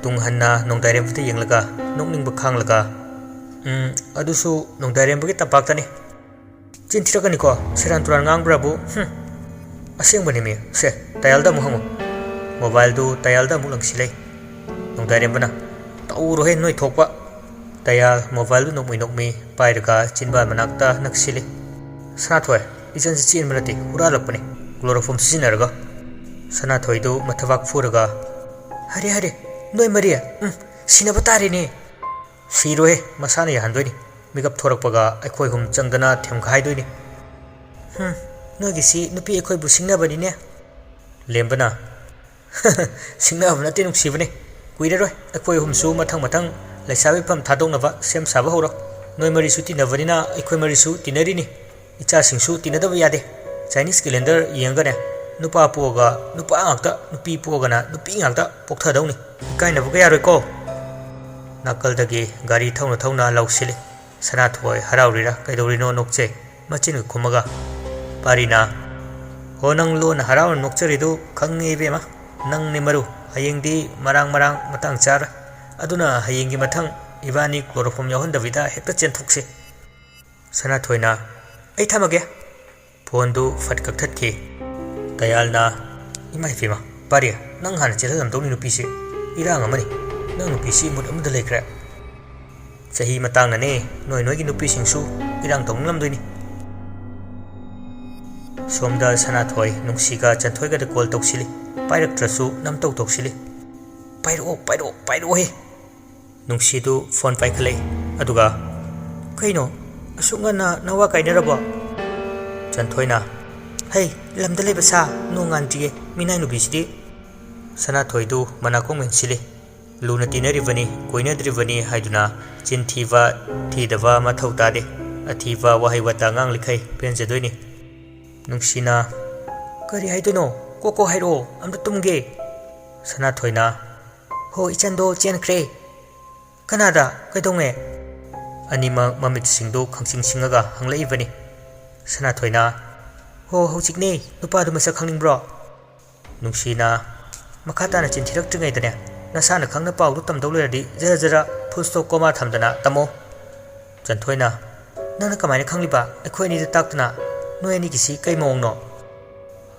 ꯇꯨꯡ ꯍꯟꯅ ꯅꯣꯡꯗꯥꯏꯔꯦꯝꯕꯗ ꯌꯦꯡꯂꯒ ꯅꯣꯛꯅꯤꯡꯕ ꯈꯥꯡꯂꯒ, "ꯎꯝ, ꯑꯗꯨꯁꯨ ꯅꯣꯡꯗꯥꯏꯔꯦꯝꯕꯒꯤ ꯇꯝꯄꯥꯛꯇꯅꯤ꯫" "ꯆꯤꯟ ꯊꯤꯔꯛꯀꯅꯤꯀꯣ, ꯁꯦꯔꯥꯟ ꯇꯨꯔꯥꯟ ꯉꯥꯡꯕ꯭ꯔꯥꯕꯨ? ꯍꯨꯝ꯫ ꯑꯁꯦꯡꯕꯅꯦꯃꯤ, ꯁꯦ, ꯇꯌꯥꯜꯗ ꯑꯃꯨꯛ ꯍꯪꯉꯨ꯫" ꯃꯣꯕꯥꯏꯜꯗꯨ ꯇꯌꯥꯜꯗ ꯑꯃꯨꯛ ꯂꯪꯁꯤꯜꯂꯦ꯫ ꯅꯣꯡꯗꯥꯏꯔꯦꯝꯕꯅ, "ꯇꯧꯔꯣꯍꯦ ꯅꯣꯏ ꯊꯣꯛꯄ꯫" ꯇꯌꯥꯜ ꯃꯣꯕꯥꯏꯜꯗꯨ ꯅꯣꯛꯃꯤ ꯅꯣꯛꯃꯤ ꯄꯥꯏꯔꯒ ꯆꯤꯟꯕꯥꯟ ꯃꯅꯥꯛꯇ ꯅꯛꯁꯤꯜꯂꯤ꯫ "ꯁꯅꯥꯊꯣꯏ, ꯏꯆꯟꯁꯤ ꯆꯦꯟꯕ ꯅꯠꯇꯦ, ꯍꯨꯔꯥꯜꯂꯛꯄꯅꯤ, ꯀ꯭ꯂꯣꯔꯣꯐꯣꯝ ꯁꯤꯖꯤꯟꯅꯔꯒ꯫" ꯁꯅꯥꯊꯣꯏꯗꯨ ꯃꯊꯕꯥꯛ ꯐꯨꯔꯒ, "ꯍꯔꯦ, ꯍꯔꯦ, ꯅꯣꯏ ꯃꯔꯤ, ꯎꯝ, ꯁꯤꯅꯕ ꯇꯥꯔꯦꯅꯦ꯫" "ꯁꯤꯔꯣꯏꯍꯦ, ꯃꯁꯥꯅ ꯌꯥꯍꯟꯗꯣꯏꯅꯤ꯫ ꯃꯤꯀꯞ ꯊꯣꯔꯛꯄꯒ ꯑꯩꯈꯣꯏ ꯑꯍꯨꯝ ꯆꯪꯗꯅ ꯊꯦꯝꯒꯥꯏꯗꯣꯏꯅꯤ꯫" "ꯍꯨꯝ, ꯅꯣꯏꯒꯤꯁꯤ ꯅꯨꯄꯤ ꯑꯩꯈꯣꯏꯕꯨ ꯁꯤꯡꯅꯕꯅꯤꯅꯦ꯫" ꯂꯦꯝꯕꯅ, "ꯁꯤꯡꯅꯕ ꯅꯠꯇꯦ, ꯅꯨꯡꯁꯤꯕꯅꯦ꯫ ꯀꯨꯏꯔꯔꯣꯏ ꯑꯩꯈꯣꯏ ꯑꯍꯨꯝꯁꯨ ꯃꯊꯪ ꯃꯊꯪ ꯂꯩꯁꯥꯕꯤ ꯐꯝ ꯊꯥꯗꯣꯛꯅꯕ ꯁꯦꯝ ꯁꯥꯕ ꯍꯧꯔꯣ꯫ ꯅꯣꯏ ꯃꯔꯤꯁꯨ ꯇꯤꯟꯅꯕꯅꯤꯅ ꯑꯩꯈꯣꯏ ꯃꯔꯤꯁꯨ ꯇꯤꯟꯅꯔꯤꯅꯤ꯫ ꯏꯆꯥꯁꯤꯡꯁꯨ ꯇꯤꯟꯅꯗꯕ ꯌꯥꯗꯦ꯫ ꯆꯥꯏꯅꯤꯁ ꯀꯦꯂꯦꯟꯗꯔ ꯌꯦꯡꯉꯒꯅꯦ, ꯅꯨꯄꯥ ꯄꯣꯛꯑꯒ ꯅꯨꯄꯥ ꯉꯥꯛꯇ, ꯅꯨꯄꯤ ꯄꯣꯛꯑꯒꯅ ꯅꯨꯄꯤ ꯉꯥꯛꯇ ꯄꯣꯛꯊꯗꯧꯅꯤ꯫ ꯏꯀꯥꯏꯅꯕꯒ ꯌꯥꯔꯣꯏꯀꯣ꯫" ꯅꯥꯀꯜꯗꯒꯤ ꯒꯥꯔꯤ ꯊꯧꯅ ꯊꯧꯅ ꯂꯥꯎꯁꯤꯜꯂꯤ꯫ ꯁꯅꯥꯊꯣꯏ ꯍꯔꯥꯎꯔꯤꯔꯥ ꯀꯩꯗꯧꯔꯤꯅꯣ ꯅꯣꯛꯆꯩ꯫ ꯃꯆꯤꯟꯒ ꯈꯨꯝꯃꯒ, ꯄꯥꯔꯤꯅ, "ꯍꯣ, ꯅꯪ ꯂꯣꯟꯅ ꯍꯔꯥꯎꯅ ꯅꯣꯛꯆꯔꯤꯗꯨ ꯈꯪꯉꯦ ꯏꯕꯦꯝꯃ꯫ ꯅꯪꯅꯦ ꯃꯔꯨ꯫ ꯍꯌꯦꯡꯗꯤ ꯃꯔꯥꯡ ꯃꯔꯥꯡ ꯃꯇꯥꯡ ꯆꯥꯔ꯫ ꯑꯗꯨꯅ ꯍꯌꯦꯡꯒꯤ ꯃꯊꯪ ꯏꯕꯥꯅꯤ ꯀ꯭ꯂꯣꯔꯣꯐꯣꯝ ꯌꯥꯎꯍꯟꯗꯕꯤꯗ ꯍꯦꯛꯇ ꯆꯦꯟꯊꯣꯛꯁꯤ꯫" ꯁꯅꯥꯊꯣꯏꯅ, "ꯑꯩ ꯊꯝꯃꯒꯦ꯫" ꯐꯣꯟꯗꯨ ꯐꯠ ꯀꯛꯊꯠꯈꯤ꯫ ꯗꯌꯥꯜꯅ, "ꯏꯃꯥ ꯏꯕꯦꯝꯃ, ꯄꯥꯔꯤ, ꯅꯪ ꯍꯥꯟꯅ ꯆꯦꯜꯍꯜꯂꯝꯗꯧꯅꯤ ꯅꯨꯄꯤꯁꯤ꯫ ꯏꯔꯥꯡ ꯑꯃꯅꯤ꯫ ꯅꯪ ꯅꯨꯄꯤꯁꯤ ꯃꯨꯠ ꯑꯃꯗ ꯂꯩꯈ꯭ꯔꯦ꯫ ꯆꯍꯤ ꯃꯇꯥꯡꯅꯅꯦ, ꯅꯣꯏ ꯅꯣꯏꯒꯤ ꯅꯨꯄꯤꯁꯤꯡꯁꯨ ꯏꯔꯥꯡ ꯇꯧꯅꯤꯡꯂꯝꯗꯣꯏꯅꯤ꯫" ꯁꯣꯝꯗ ꯁꯅꯥꯊꯣꯏ ꯅꯨꯡꯁꯤꯒ ꯆꯟꯊꯣꯏꯒꯗ ꯀꯣꯜ ꯇꯧꯁꯤꯜꯂꯤ꯫ ꯄꯥꯏꯔꯛꯇ꯭ꯔꯁꯨ ꯅꯝꯇꯧ ꯇꯧꯁꯤꯜꯂꯤ꯫ "ꯄꯥꯏꯔꯛꯑꯣ, ꯄꯥꯏꯔꯛꯑꯣ, ꯄꯥꯏꯔꯛꯑꯣꯍꯦ!" ꯅꯨꯡꯁꯤꯗꯨ ꯐꯣꯟ ꯄꯥꯏꯈꯠꯂꯛꯏ꯫ ꯑꯗꯨꯒ, "ꯀꯩꯅꯣ, ꯑꯁꯨꯛ ꯉꯟꯅ ꯅꯋꯥ ꯀꯥꯏꯅꯔꯕꯣ?" ꯆꯟꯊꯣꯏꯅ, "ꯍꯩ, ꯂꯝꯗ ꯂꯩꯕ ꯁꯥ, ꯅꯣꯡ ꯉꯥꯟꯗ꯭ꯔꯤꯌꯦ, ꯃꯤꯅꯥꯏ ꯅꯨꯄꯤꯁꯤꯗꯤ꯫" ꯁꯅꯥꯊꯣꯏꯗꯨ ꯃꯅꯥꯀꯣꯡ ꯃꯦꯟꯁꯤꯜꯂꯤ꯫ ꯂꯨꯅ ꯇꯤꯟꯅꯔꯤꯕꯅꯤ, ꯀꯣꯏꯅꯗ꯭ꯔꯤꯕꯅꯤ ꯍꯥꯏꯗꯨꯅ ꯆꯤꯟ ꯊꯤꯕ, ꯊꯤꯗꯕ ꯃꯊꯧ ꯇꯥꯗꯦ꯫ ꯑꯊꯤꯕ ꯋꯥꯍꯩ ꯋꯥꯇꯥ ꯉꯥꯡꯂꯤꯈꯩ ꯄꯦꯟꯖꯗꯣꯏꯅꯤ꯫ ꯅꯨꯡꯁꯤꯅ, "ꯀꯔꯤ ꯍꯥꯏꯗꯣꯏꯅꯣ? ꯀꯣꯛ ꯀꯣꯛ ꯍꯥꯏꯔꯛꯑꯣ, ꯑꯝꯇ ꯇꯨꯝꯒꯦ꯫" ꯁꯅꯥꯊꯣꯏꯅ, "ꯍꯣ, ꯏꯆꯟꯗꯣ ꯆꯦꯟꯈ꯭ꯔꯦ꯫" "ꯀꯅꯥꯗ? ꯀꯩꯗꯧꯉꯩ?" ꯑꯅꯤꯃꯛ ꯃꯃꯤꯠꯁꯤꯡꯗꯨ ꯈꯪꯁꯤꯡ ꯁꯤꯡꯉꯒ ꯍꯪꯂꯛꯏꯕꯅꯤ꯫ ꯁꯅꯥꯊꯣꯏꯅ, "ꯍꯣ, ꯍꯧꯖꯤꯛꯅꯦ꯫ ꯅꯨꯄꯥꯗꯨ ꯃꯁꯛ ꯈꯪꯅꯤꯡꯕ꯭ꯔꯣ?" ꯅꯨꯡꯁꯤꯅ, "ꯃꯈꯥ ꯇꯥꯅ ꯆꯤꯟꯊꯤꯔꯛꯇ꯭ꯔꯤꯉꯩꯗꯅꯦ, ꯅꯁꯥꯅ ꯈꯪꯅ ꯄꯥꯎꯗꯨ ꯇꯝꯗꯧ ꯂꯩꯔꯗꯤ ꯖꯔ ꯖꯔ full stop comma ꯊꯝꯗꯅ ꯇꯝꯃꯣ꯫" ꯆꯟꯊꯣꯏꯅ, "ꯅꯪꯅ ꯀꯃꯥꯏꯅ ꯈꯪꯂꯤꯕ? ꯑꯩꯈꯣꯏ ꯑꯅꯤꯗ ꯇꯥꯛꯇꯅ ꯅꯣꯏ ꯑꯅꯤꯒꯤꯁꯤ ꯀꯩ ꯃꯑꯣꯡꯅꯣ?"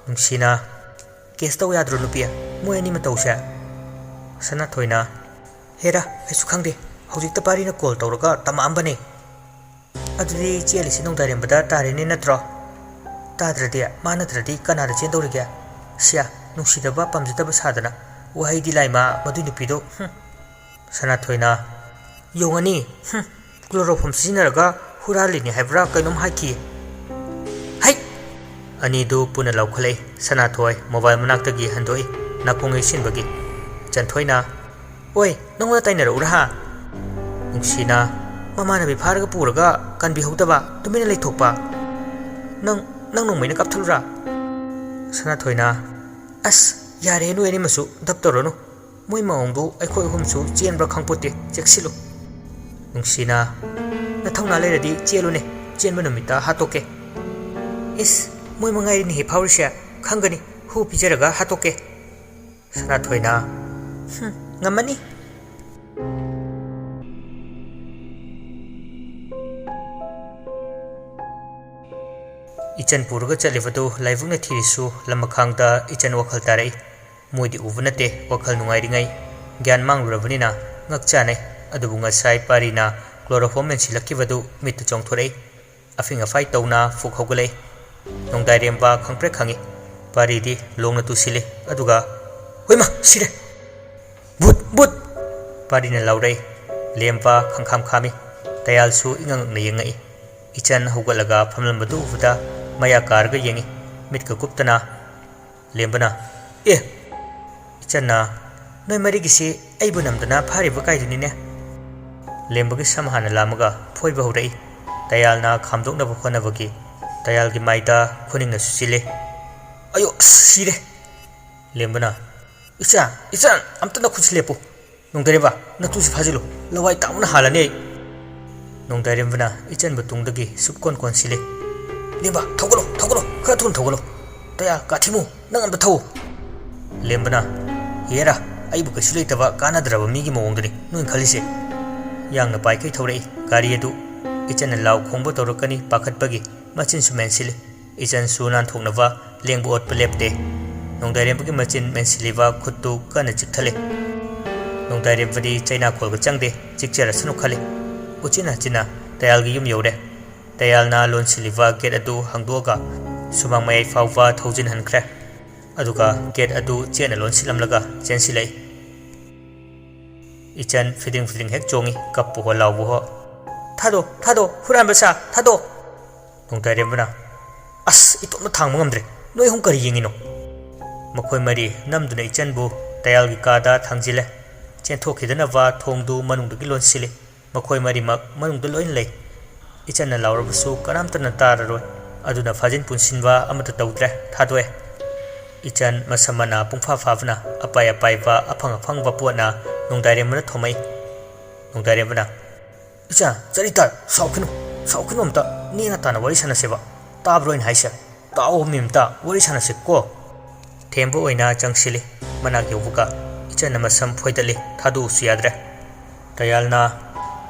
ꯅꯨꯡꯁꯤꯅ, "ꯀꯦꯁ ꯇꯧ ꯌꯥꯗ꯭ꯔꯣ ꯅꯨꯄꯤ? ꯃꯣꯏ ꯑꯅꯤ ꯃꯇꯧꯁꯦ?" ꯁꯅꯥꯊꯣꯏꯅ, "ꯍꯦꯔꯥ, ꯑꯩꯁꯨ ꯈꯪꯗꯦ꯫ ꯍꯧꯖꯤꯛꯇ ꯄꯥꯔꯤꯅ ꯀꯣꯜ ꯇꯧꯔꯒ ꯇꯝꯃꯛꯑꯝꯕꯅꯦ꯫" "ꯑꯗꯨꯗꯤ ꯆꯦꯜꯂꯤꯁꯤ ꯅꯣꯡꯗꯥꯏꯔꯦꯝꯕꯗ ꯇꯥꯔꯦꯅꯦ ꯅꯠꯇ꯭ꯔꯣ? ꯇꯥꯗ꯭ꯔꯗꯤ, ꯃꯥ ꯅꯠꯇ꯭ꯔꯗꯤ ꯀꯅꯥꯗ ꯆꯦꯟꯗꯧꯔꯤꯒꯦ? ꯁꯤꯌꯥ, ꯅꯨꯡꯁꯤꯗꯕ ꯄꯥꯝꯖꯗꯕ ꯁꯥꯗꯅ ꯋꯥꯍꯩꯗꯤ ꯂꯥꯏꯃ ꯃꯗꯨꯏ ꯅꯨꯄꯤꯗꯣ, ꯍꯨꯝ꯫" ꯁꯅꯥꯊꯣꯏꯅ, "ꯌꯣꯡ ꯑꯅꯤ, ꯍꯨꯝ, ꯀ꯭ꯂꯣꯔꯣꯐꯣꯝ ꯁꯤꯖꯤꯟꯅꯔꯒ ꯍꯨꯔꯥꯜꯂꯤꯅꯤ ꯍꯥꯏꯕ꯭ꯔꯥ ꯀꯩꯅꯣꯝ ꯍꯥꯏꯈꯤ꯫ ꯍꯩ!" ꯑꯅꯤꯗꯨ ꯄꯨꯟꯅ ꯂꯥꯎꯈꯠꯂꯛꯏ꯫ ꯁꯅꯥꯊꯣꯏ ꯃꯣꯕꯥꯏꯜ ꯃꯅꯥꯛꯇꯒꯤ ꯍꯟꯗꯣꯛꯏ, ꯅꯥꯀꯣꯡ ꯌꯩꯁꯤꯟꯕꯒꯤ꯫ ꯆꯟꯊꯣꯏꯅ, "ꯑꯣꯏ, ꯅꯪꯉꯣꯟꯗ ꯇꯥꯏꯅꯔꯛꯎꯔꯥ ꯍꯥ?" ꯅꯨꯡꯁꯤꯅ, "ꯃꯃꯥꯟꯅꯕꯤ ꯐꯥꯔꯒ ꯄꯨꯔꯒ ꯀꯟꯕꯤꯍꯧꯗꯕ, ꯇꯨꯃꯤꯟꯅ ꯂꯩꯊꯣꯛꯄ꯫ ꯅꯪ, ꯅꯪ ꯅꯣꯡꯃꯩꯅ ꯀꯥꯞꯊꯠꯂꯨꯔꯥ?" ꯁꯅꯥꯊꯣꯏꯅ, "ꯑꯁ, ꯌꯥꯔꯦ, ꯅꯣꯏ ꯑꯅꯤꯃꯁꯨ ꯙꯞ ꯇꯧꯔꯅꯨ꯫ ꯃꯣꯏ ꯃꯑꯣꯡꯗꯨ ꯑꯩꯈꯣꯏ ꯑꯍꯨꯝꯁꯨ ꯆꯦꯟꯕ꯭ꯔꯥ ꯈꯪꯄꯣꯠꯇꯦ, ꯆꯦꯛꯁꯤꯜꯂꯨ꯫" ꯅꯨꯡꯁꯤꯅ, "ꯅꯊꯧꯅꯥ ꯂꯩꯔꯗꯤ ꯆꯦꯜꯂꯨꯅꯦ, ꯆꯦꯟꯕ ꯅꯨꯃꯤꯠꯇ ꯍꯥꯠꯇꯣꯛꯀꯦ꯫" ꯏꯁ, ꯃꯣꯏ ꯃꯉꯥꯏꯔꯤꯅꯦꯍꯦ ꯐꯥꯎꯔꯤꯁꯦ꯫ ꯈꯪꯒꯅꯤ, ꯍꯨ ꯄꯤꯖꯔꯒ ꯍꯥꯠꯇꯣꯛꯀꯦ꯫ ꯁꯅꯥꯊꯣꯏꯅ, "ꯍꯨꯝ, ꯉꯝꯃꯅꯤ꯫" ꯏꯆꯟ ꯄꯨꯔꯒ ꯆꯠꯂꯤꯕꯗꯨ ꯂꯥꯏꯕꯛꯅ ꯊꯤꯔꯤꯁꯨ ꯂꯝꯃꯈꯥꯡꯗ ꯏꯆꯟ ꯋꯥꯈꯜ ꯇꯥꯔꯛꯏ꯫ ꯃꯣꯏꯗꯤ ꯎꯕ ꯅꯠꯇꯦ, ꯋꯥꯈꯜ ꯅꯨꯡꯉꯥꯏꯔꯤꯉꯩ꯫ ꯒ꯭ꯌꯥꯟ ꯃꯥꯡꯂꯨꯔꯕꯅꯤꯅ ꯉꯛ ꯆꯥꯅꯩ꯫ ꯑꯗꯨꯕꯨ ꯉꯁꯥꯏ ꯄꯥꯔꯤꯅ chloroform ꯃꯦꯟꯁꯤꯜꯂꯛꯈꯤꯕꯗꯨ ꯃꯤꯠꯇ ꯆꯣꯡꯊꯣꯔꯛꯏ꯫ ꯑꯐꯤꯡ ꯑꯐꯥꯏ ꯇꯧꯅ ꯐꯨꯛ ꯍꯧꯒꯠꯂꯛꯏ꯫ ꯅꯣꯡꯗꯥꯏꯔꯦꯝꯕ ꯈꯪꯄ꯭ꯔꯦꯛ ꯈꯪꯏ꯫ ꯄꯥꯔꯤꯗꯤ ꯂꯣꯡꯅ ꯇꯨꯁꯤꯜꯂꯤ꯫ ꯑꯗꯨꯒ, "ꯍꯨꯏꯃꯥ, ꯁꯤꯔꯦ! ꯚꯨꯠ! ꯚꯨꯠ!" ꯄꯥꯔꯤꯅ ꯂꯥꯎꯔꯛꯏ꯫ ꯂꯦꯝꯕ ꯈꯪꯈꯥꯝ ꯈꯥꯝꯃꯤ꯫ ꯇꯌꯥꯜꯁꯨ ꯏꯉꯛ ꯉꯛꯅ ꯌꯦꯡꯉꯛꯏ꯫ ꯏꯆꯟ ꯍꯧꯒꯠꯂꯒ ꯐꯝꯂꯝꯕꯗꯨ ꯎꯕꯗ ꯃꯌꯥ ꯀꯥꯔꯒ ꯌꯦꯡꯉꯤ꯫ ꯃꯤꯠꯀ ꯀꯨꯞꯇꯅ꯫ ꯂꯦꯝꯕꯅ, "ꯑꯦ!" ꯏꯆꯟꯅ, "ꯅꯣꯏ ꯃꯔꯤꯒꯤꯁꯤ ꯑꯩꯕꯨ ꯅꯝꯗꯅ ꯐꯥꯔꯤꯕ ꯀꯥꯏꯗꯨꯅꯤꯅꯦ?" ꯂꯦꯝꯕꯒꯤ ꯁꯝ ꯍꯥꯟꯅ ꯂꯥꯝꯃꯒ ꯐꯣꯏꯕ ꯍꯧꯔꯛꯏ꯫ ꯇꯌꯥꯜꯅ ꯈꯥꯝꯗꯣꯛꯅꯕ ꯍꯣꯠꯅꯕꯒꯤ ꯇꯌꯥꯜꯒꯤ ꯃꯥꯏꯗ ꯈꯨꯅꯤꯡꯅ ꯁꯨꯆꯤꯜꯂꯤ꯫ "ꯑꯌꯣ, ꯑꯁ, ꯁꯤꯔꯦ!" ꯂꯦꯝꯕꯅ, "ꯏꯆꯥ, ꯏꯆꯥ, ꯑꯝꯇ ꯅꯈꯨꯠꯁꯤ ꯂꯦꯞꯄꯨ꯫ ꯅꯣꯡꯗꯥꯏꯔꯦꯝꯕ, ꯅꯇꯨꯁꯤ ꯐꯥꯖꯤꯜꯂꯨ꯫ ꯂꯋꯥꯏ ꯇꯥꯎꯅ ꯍꯥꯜꯂꯅꯤ ꯑꯩ꯫" ꯅꯣꯡꯗꯥꯏꯔꯦꯝꯕꯅ ꯏꯆꯟꯕꯨ ꯇꯨꯡꯗꯒꯤ ꯁꯨꯞꯀꯣꯟ ꯀꯣꯟꯁꯤꯜꯂꯤ꯫ "ꯂꯦꯝꯕ, ꯊꯧꯒꯠꯂꯣ, ꯊꯧꯒꯠꯂꯣ, ꯈꯔ ꯊꯨꯅ ꯊꯧꯒꯠꯂꯣ꯫ ꯇꯌꯥꯜ, ꯀꯥꯊꯤꯃꯨ, ꯅꯪ ꯑꯝꯇ ꯊꯧ꯫" ꯂꯦꯝꯕꯅ, "ꯍꯦꯔꯥ, ꯑꯩꯕꯨ ꯀꯩꯁꯨ ꯂꯩꯇꯕ ꯀꯥꯟꯅꯗ꯭ꯔꯕ ꯃꯤꯒꯤ ꯃꯑꯣꯡꯗꯅꯤ ꯅꯣꯏꯅ ꯈꯜꯂꯤꯁꯦ꯫" ꯌꯥꯡꯅ ꯄꯥꯏꯈꯩ ꯊꯧꯔꯛꯏ꯫ ꯒꯥꯔꯤ ꯑꯗꯨ ꯏꯆꯟꯅ ꯂꯥꯎ ꯈꯣꯡꯕ ꯇꯧꯔꯛꯀꯅꯤ ꯄꯥꯈꯠꯄꯒꯤ ꯃꯆꯤꯟꯁꯨ ꯃꯦꯟꯁꯤꯜꯂꯤ꯫ ꯏꯆꯟꯁꯨ ꯅꯥꯟꯊꯣꯛꯅꯕ ꯂꯦꯡꯕ ꯑꯣꯠꯄ ꯂꯦꯞꯇꯦ꯫ ꯅꯣꯡꯗꯥꯏꯔꯦꯝꯕꯒꯤ ꯃꯆꯤꯟ ꯃꯦꯟꯁꯤꯜꯂꯤꯕ ꯈꯨꯠꯇꯨ ꯀꯟꯅ ꯆꯤꯛꯊꯜꯂꯤ꯫ ꯅꯣꯡꯗꯥꯏꯔꯦꯝꯕꯗꯤ ꯆꯩꯅꯥꯈꯣꯜꯒ ꯆꯪꯗꯦ, ꯆꯤꯛꯆꯔꯁꯅꯨ ꯈꯜꯂꯤ꯫ ꯎꯆꯤꯟ ꯍꯥꯆꯤꯟꯅ ꯇꯌꯥꯜꯒꯤ ꯌꯨꯝ ꯌꯧꯔꯦ꯫ ꯇꯌꯥꯜꯅ ꯂꯣꯟꯁꯤꯜꯂꯤꯕ ꯒꯦꯠ ꯑꯗꯨ ꯍꯥꯡꯗꯣꯛꯑꯒ ꯁꯨꯃꯥꯡ ꯃꯌꯥꯏ ꯐꯥꯎꯕ ꯊꯧꯖꯤꯟꯍꯟꯈ꯭ꯔꯦ꯫ ꯑꯗꯨꯒ ꯒꯦꯠ ꯑꯗꯨ ꯆꯦꯠꯅ ꯂꯣꯟꯁꯤꯜꯂꯝꯂꯒ ꯆꯦꯟꯁꯤꯜꯂꯛꯏ꯫ ꯏꯆꯟ ꯐꯤꯗꯤꯡ ꯐꯤꯗꯤꯡ ꯍꯦꯛ ꯆꯣꯡꯉꯤ, ꯀꯞꯄꯨ ꯍꯣ ꯂꯥꯎꯕꯨ ꯍꯣ꯫ "ꯊꯥꯗꯣ, ꯊꯥꯗꯣ, ꯍꯨꯔꯥꯟꯕ ꯁꯥ, ꯊꯥꯗꯣ!" ꯅꯣꯡꯗꯥꯏꯔꯦꯝꯕꯅ, "ꯑꯁ, ꯏꯇꯣꯝꯇ ꯊꯥꯡꯕ ꯉꯝꯗ꯭ꯔꯦ꯫ ꯅꯣꯏ ꯑꯍꯨꯝ ꯀꯔꯤ ꯌꯦꯡꯉꯤꯅꯣ?" ꯃꯈꯣꯏ ꯃꯔꯤ ꯅꯝꯗꯨꯅ ꯏꯆꯟꯕꯨ ꯇꯌꯥꯜꯒꯤ ꯀꯥꯗ ꯊꯥꯡꯖꯤꯜꯂꯦ꯫ ꯆꯦꯟꯊꯣꯛꯈꯤꯗꯅꯕ ꯊꯣꯡꯗꯨ ꯃꯅꯨꯡꯗꯒꯤ ꯂꯣꯟꯁꯤꯜꯂꯤ꯫ ꯃꯈꯣꯏ ꯃꯔꯤꯃꯛ ꯃꯅꯨꯡꯗ ꯂꯣꯏꯅ ꯂꯩ꯫ ꯏꯆꯟꯅ ꯂꯥꯎꯔꯕꯁꯨ ꯀꯅꯥꯝꯇꯅ ꯇꯥꯔꯔꯣꯏ꯫ ꯑꯗꯨꯅ ꯐꯥꯖꯤꯟ ꯄꯨꯟꯁꯤꯟꯕ ꯑꯃꯠꯇ ꯇꯧꯗ꯭ꯔꯦ, ꯊꯥꯗꯣꯛꯑꯦ꯫ ꯏꯆꯟ ꯃꯁꯝ ꯃꯅꯥ ꯄꯨꯡꯐꯥ ꯐꯥꯕꯅ ꯑꯄꯥꯏ ꯑꯄꯥꯏꯕ ꯑꯐꯪ ꯑꯐꯪꯕ ꯄꯣꯠꯅ ꯅꯣꯡꯗꯥꯏꯔꯦꯝꯕꯅ ꯊꯣꯝꯃꯛꯏ꯫ ꯅꯣꯡꯗꯥꯏꯔꯦꯝꯕꯅ, "ꯏꯆꯥ, ꯆꯔꯤꯇꯥ, ꯁꯥꯎꯈꯤꯅꯨ, ꯁꯥꯎꯈꯤꯅꯨ ꯑꯝꯇ, ꯅꯦꯅ ꯇꯥꯅ ꯋꯥꯔꯤ ꯁꯥꯟꯅꯁꯦꯕ꯫" ꯇꯥꯕ꯭ꯔꯣ ꯑꯩꯅ ꯍꯥꯏꯁꯦ? ꯇꯥꯎꯑꯣ ꯃꯤ ꯑꯝꯇ, ꯋꯥꯔꯤ ꯁꯥꯟꯅꯁꯤ ꯀꯣ꯫ ꯊꯦꯝꯕ ꯑꯣꯏꯅ ꯆꯪꯁꯤꯜꯂꯤ꯫ ꯃꯅꯥꯛ ꯌꯧꯕꯒ ꯏꯆꯟꯅ ꯃꯁꯝ ꯐꯣꯏꯗꯠꯂꯤ꯫ "ꯊꯥꯗꯣꯛꯎꯁꯨ ꯌꯥꯗ꯭ꯔꯦ"꯫ ꯇꯌꯥꯜꯅ,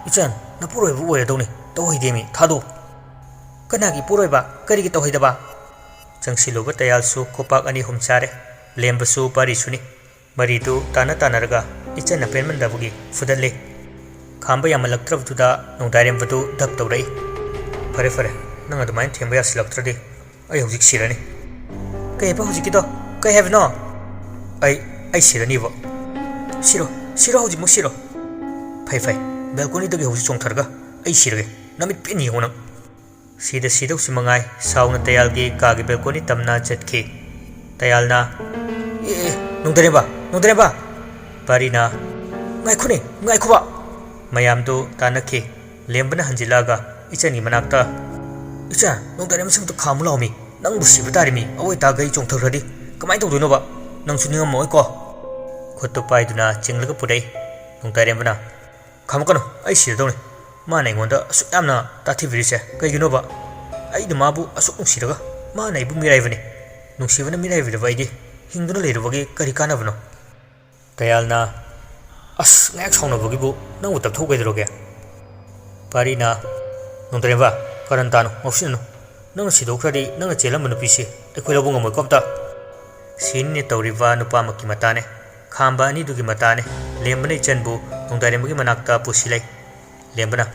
"ꯏꯆꯟ, ꯅꯄꯨꯔꯣꯏꯕ ꯑꯣꯏꯔꯗꯧꯅꯤ, ꯇꯧꯍꯩꯗꯦꯃꯤ, ꯊꯥꯗꯣꯛꯎ"꯫ "ꯀꯅꯥꯒꯤ ꯏꯄꯨꯔꯣꯏꯕ? ꯀꯔꯤꯒꯤ ꯇꯧꯍꯩꯗꯕ?" ꯆꯪꯁꯤꯜꯂꯨꯕ ꯇꯌꯥꯜꯁꯨ ꯈꯨꯄꯥꯛ ꯑꯅꯤ ꯑꯍꯨꯝ ꯆꯥꯔꯦ꯫ ꯂꯦꯝꯕꯁꯨ ꯄꯥꯔꯤꯁꯨꯅꯤ꯫ ꯃꯔꯤꯗꯨ ꯇꯥꯟꯅ ꯇꯥꯟꯅꯔꯒ ꯏꯆꯟꯅ ꯄꯦꯟꯃꯟꯗꯕꯒꯤ ꯐꯨꯗꯠꯂꯤ꯫ ꯈꯥꯝꯕ ꯌꯥꯝꯃꯜꯂꯛꯇ꯭ꯔꯕꯗꯨꯗ ꯅꯣꯡꯗꯥꯏꯔꯦꯝꯕꯗꯨ ꯙꯞ ꯇꯧꯔꯛꯏ꯫ "ꯐꯔꯦ ꯐꯔꯦ, ꯅꯪ ꯑꯗꯨꯃꯥꯏꯅ ꯊꯦꯝꯕ ꯌꯥꯁꯤꯜꯂꯛꯇ꯭ꯔꯗꯤ ꯑꯩ ꯍꯧꯖꯤꯛ ꯁꯤꯔꯅꯤ"꯫ "ꯀꯩ ꯍꯥꯏꯕ ꯍꯧꯖꯤꯛꯀꯤꯗꯣ? ꯀꯩ ꯍꯥꯏꯕꯅꯣ?" "ꯑꯩ, ꯑꯩ ꯁꯤꯔꯅꯤꯕ"꯫ "ꯁꯤꯔꯣ, ꯁꯤꯔꯣ, ꯍꯧꯖꯤꯛꯃꯛ ꯁꯤꯔꯣ"꯫ "ꯐꯩ ꯐꯩ, ꯕꯦꯜꯀꯣꯅꯤꯗꯒꯤ ꯍꯧꯖꯤꯛ ꯆꯣꯡꯊꯔꯒ ꯑꯩ ꯁꯤꯔꯒꯦ, ꯅꯃꯤꯠ ꯄꯦꯟꯅ ꯌꯦꯡꯉꯨ ꯅꯪ"꯫ ꯁꯤꯗ ꯁꯤꯗꯧꯁꯤ ꯃꯉꯥꯏ ꯁꯥꯎꯅ ꯇꯌꯥꯜꯒꯤ ꯀꯥꯒꯤ ꯕꯦꯜꯀꯣꯅꯤ ꯇꯝꯅ ꯆꯠꯈꯤ꯫ ꯇꯌꯥꯜꯅ, "ꯑꯦ, ꯑꯦ, ꯅꯣꯡꯗꯥꯏꯔꯦꯝꯕ, ꯅꯣꯡꯗꯥꯏꯔꯦꯝꯕ!" ꯄꯥꯔꯤꯅ, "ꯉꯥꯏꯈꯣꯅꯦ, ꯉꯥꯏꯈꯣꯕ!" ꯃꯌꯥꯝꯗꯨ ꯇꯥꯟꯅꯈꯤ꯫ ꯂꯦꯝꯕꯅ ꯍꯟꯖꯤꯜꯂꯛꯑꯒ ꯏꯆꯟꯒꯤ ꯃꯅꯥꯛꯇ, "ꯏꯆꯟ, ꯅꯣꯡꯗꯥꯏꯔꯦꯝꯕꯁꯤ ꯑꯝꯇ ꯈꯥꯝꯃꯨ ꯂꯥꯎꯃꯤ꯫ ꯅꯪꯕꯨ ꯁꯤꯕ ꯇꯥꯔꯦꯃꯤ, ꯑꯋꯥꯏ ꯇꯥꯒꯩ ꯆꯣꯡꯊꯈ꯭ꯔꯗꯤ ꯀꯃꯥꯏꯅ ꯇꯧꯗꯣꯏꯅꯣꯕ? ꯅꯪꯁꯨ ꯅꯤꯡꯉꯝꯃꯣꯏꯀꯣ?" ꯈꯨꯠꯇꯨ ꯄꯥꯏꯗꯨꯅ ꯆꯤꯡꯂꯒ ꯄꯨꯔꯛꯏ꯫ ꯅꯣꯡꯗꯥꯏꯔꯦꯝꯕꯅ, "ꯈꯥꯝꯃꯛꯀꯅꯨ, ꯑꯩ ꯁꯤꯔꯗꯧꯅꯤ꯫ ꯃꯥꯅ ꯑꯩꯉꯣꯟꯗ ꯑꯁꯨꯛ ꯌꯥꯝꯅ ꯇꯥꯊꯤꯕꯤꯔꯤꯁꯦ ꯀꯩꯒꯤꯅꯣꯕ? ꯑꯩꯅ ꯃꯥꯕꯨ ꯑꯁꯨꯛ ꯅꯨꯡꯁꯤꯔꯒ ꯃꯥꯅ ꯑꯩꯕꯨ ꯃꯤꯔꯥꯏꯕꯅꯤ꯫ ꯅꯨꯡꯁꯤꯕꯅ ꯃꯤꯔꯥꯏꯕꯤꯔꯕ ꯑꯩꯗꯤ ꯍꯤꯡꯗꯨꯅ ꯂꯩꯔꯨꯕꯒꯤ ꯀꯔꯤ ꯀꯥꯟꯅꯕꯅꯣ?" ꯇꯌꯥꯜꯅ, "ꯑꯁ, ꯉꯥꯏꯍꯥꯛ ꯁꯥꯎꯅꯕꯒꯤꯕꯨ ꯅꯪꯕꯨ ꯇꯞꯊꯧ ꯀꯩꯗꯧꯔꯒꯦ?" ꯄꯥꯔꯤꯅ, "ꯅꯣꯡꯗꯥꯏꯔꯦꯝꯕ, ꯀꯔꯟ ꯇꯥꯅꯨ, ꯉꯥꯎꯁꯤꯟꯅꯅꯨ꯫ ꯅꯪꯅ ꯁꯤꯗꯣꯛꯈ꯭ꯔꯗꯤ ꯅꯪꯅ ꯆꯦꯜꯂꯝꯕ ꯅꯨꯄꯤꯁꯤ ꯑꯩꯈꯣꯏ ꯂꯧꯕ ꯉꯝꯃꯣꯏꯀꯣ ꯑꯝꯇ"꯫ ꯁꯤꯅꯤꯅꯦ ꯇꯧꯔꯤꯕ ꯅꯨꯄꯥꯃꯛꯀꯤ ꯃꯇꯥꯅꯦ꯫ ꯈꯥꯝꯕ ꯑꯅꯤꯗꯨꯒꯤ ꯃꯇꯥꯅꯦ꯫ ꯂꯦꯝꯕꯅ ꯏꯆꯟꯕꯨ ꯅꯣꯡꯗꯥꯏꯔꯦꯝꯕꯒꯤ ꯃꯅꯥꯛꯇ ꯄꯨꯁꯤꯜꯂꯦ꯫ ꯂꯦꯝꯕꯅ,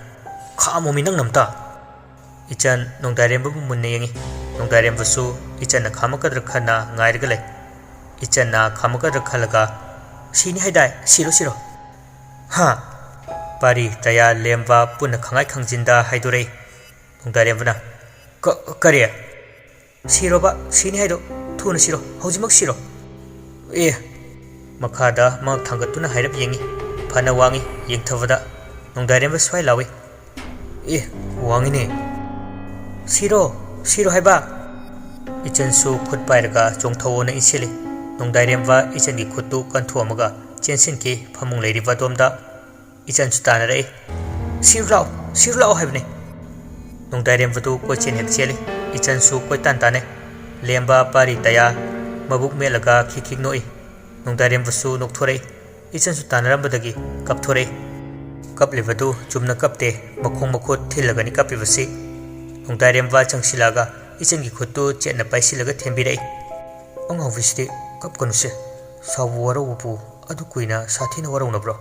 "ꯈꯥꯝꯃꯣꯃꯤ ꯅꯪꯅ ꯑꯝꯇ!" ꯏꯆꯟ ꯅꯣꯡꯗꯥꯏꯔꯦꯝꯕꯕꯨ ꯃꯨꯟꯅ ꯌꯦꯡꯉꯤ꯫ ꯅꯣꯡꯗꯥꯏꯔꯦꯝꯕꯁꯨ ꯏꯆꯟꯅ ꯈꯥꯝꯃꯛꯀꯗ꯭ꯔꯥ ꯈꯟꯅ ꯉꯥꯏꯔꯒ ꯂꯩ꯫ ꯏꯆꯟꯅ ꯈꯥꯝꯃꯛꯀꯗ꯭ꯔꯥ ꯈꯜꯂꯒ, "ꯁꯤꯅꯤ ꯍꯥꯏꯗꯥꯏ, ꯁꯤꯔꯣ, ꯁꯤꯔꯣ"꯫ "ꯍꯥ?" ꯄꯥꯔꯤ, ꯇꯌꯥꯜ, ꯂꯦꯝꯕ ꯄꯨꯟꯅ ꯈꯪꯉꯥꯏ ꯈꯪꯖꯤꯟꯗ ꯍꯥꯏꯗꯣꯔꯛꯏ꯫ ꯅꯣꯡꯗꯥꯏꯔꯦꯝꯕꯅ, "ꯀ-, ꯀꯔꯤ?" "ꯁꯤꯔꯣꯕ, ꯁꯤꯅꯤ ꯍꯥꯏꯗꯣ, ꯊꯨꯅ ꯁꯤꯔꯣ, ꯍꯧꯖꯤꯛꯃꯛ ꯁꯤꯔꯣ"꯫ ꯑꯦ꯫ ꯃꯈꯥꯗ ꯃꯉꯛ ꯊꯥꯡꯒꯠꯇꯨꯅ ꯍꯥꯏꯔꯞ ꯌꯦꯡꯉꯤ꯫ ꯐꯅ ꯋꯥꯡꯉꯤ, ꯌꯦꯡꯊꯕꯗ ꯅꯣꯡꯗꯥꯏꯔꯦꯝꯕ ꯁ꯭ꯋꯥꯏ ꯂꯥꯎꯏ꯫ "ꯑꯦ, ꯋꯥꯡꯉꯤꯅꯦ꯫ ꯁꯤꯔꯣ, ꯁꯤꯔꯣ ꯍꯥꯏꯕ!" ꯏꯆꯟꯁꯨ ꯈꯨꯠ ꯄꯥꯏꯔꯒ ꯆꯣꯡꯊꯧꯑꯣꯅ ꯏꯟꯁꯤꯜꯂꯤ꯫ ꯅꯣꯡꯗꯥꯏꯔꯦꯝꯕ ꯏꯆꯟꯒꯤ ꯈꯨꯠꯇꯨ ꯀꯟꯊꯣꯛꯑꯝꯃꯒ ꯆꯦꯟꯁꯤꯟꯈꯤ ꯐꯃꯨꯡ ꯂꯩꯔꯤꯕ ꯑꯗꯣꯝꯗ꯫ ꯏꯆꯟꯁꯨ ꯇꯥꯟꯅꯔꯛꯏ꯫ "ꯁꯤꯔꯨ ꯂꯥꯛꯑꯣ, ꯁꯤꯔꯨ ꯂꯥꯛꯑꯣ ꯍꯥꯏꯕꯅꯦ"꯫ ꯅꯣꯡꯗꯥꯏꯔꯦꯝꯕꯗꯨ ꯀꯣꯏꯆꯦꯟ ꯍꯦꯛ ꯆꯦꯜꯂꯤ꯫ ꯏꯆꯟꯁꯨ ꯀꯣꯏꯇꯥꯟ ꯇꯥꯟꯅꯩ꯫ ꯂꯦꯝꯕ ꯄꯥꯔꯤ ꯇꯌꯥ ꯃꯕꯨꯛ ꯃꯦꯠꯂꯒ ꯈꯤꯛ ꯈꯤꯛ ꯅꯣꯛꯏ꯫ ꯅꯣꯡꯗꯥꯏꯔꯦꯝꯕꯁꯨ ꯅꯣꯛꯊꯣꯔꯛꯏ꯫ ꯏꯆꯟꯁꯨ ꯇꯥꯟꯅꯔꯝꯕꯗꯒꯤ ꯀꯞꯊꯣꯔꯛꯏ꯫ ꯀꯞꯂꯤꯕꯗꯨ ꯆꯨꯝꯅ ꯀꯞꯇꯦ, ꯃꯈꯣꯡ ꯃꯈꯨꯠ ꯊꯤꯜꯂꯒꯅꯤ ꯀꯞꯄꯤꯕꯁꯤ꯫ ꯅꯣꯡꯗꯥꯏꯔꯦꯝꯕ ꯆꯪꯁꯤꯜꯂꯛꯑꯒ ꯏꯆꯟꯒꯤ ꯈꯨꯠꯇꯨ ꯆꯦꯠꯅ ꯄꯥꯏꯁꯤꯜꯂꯒ ꯊꯦꯝꯕꯤꯔꯛꯏ꯫ "ꯑꯉꯥꯎꯕꯤꯁꯤꯗꯤ ꯀꯞꯀꯅꯨꯁꯦ, ꯁꯥꯎꯕ ꯋꯥꯔꯧꯕꯕꯨ ꯑꯗꯨ ꯀꯨꯏꯅ ꯁꯥꯊꯤꯅ ꯋꯥꯔꯧꯅꯕ꯭ꯔꯣ?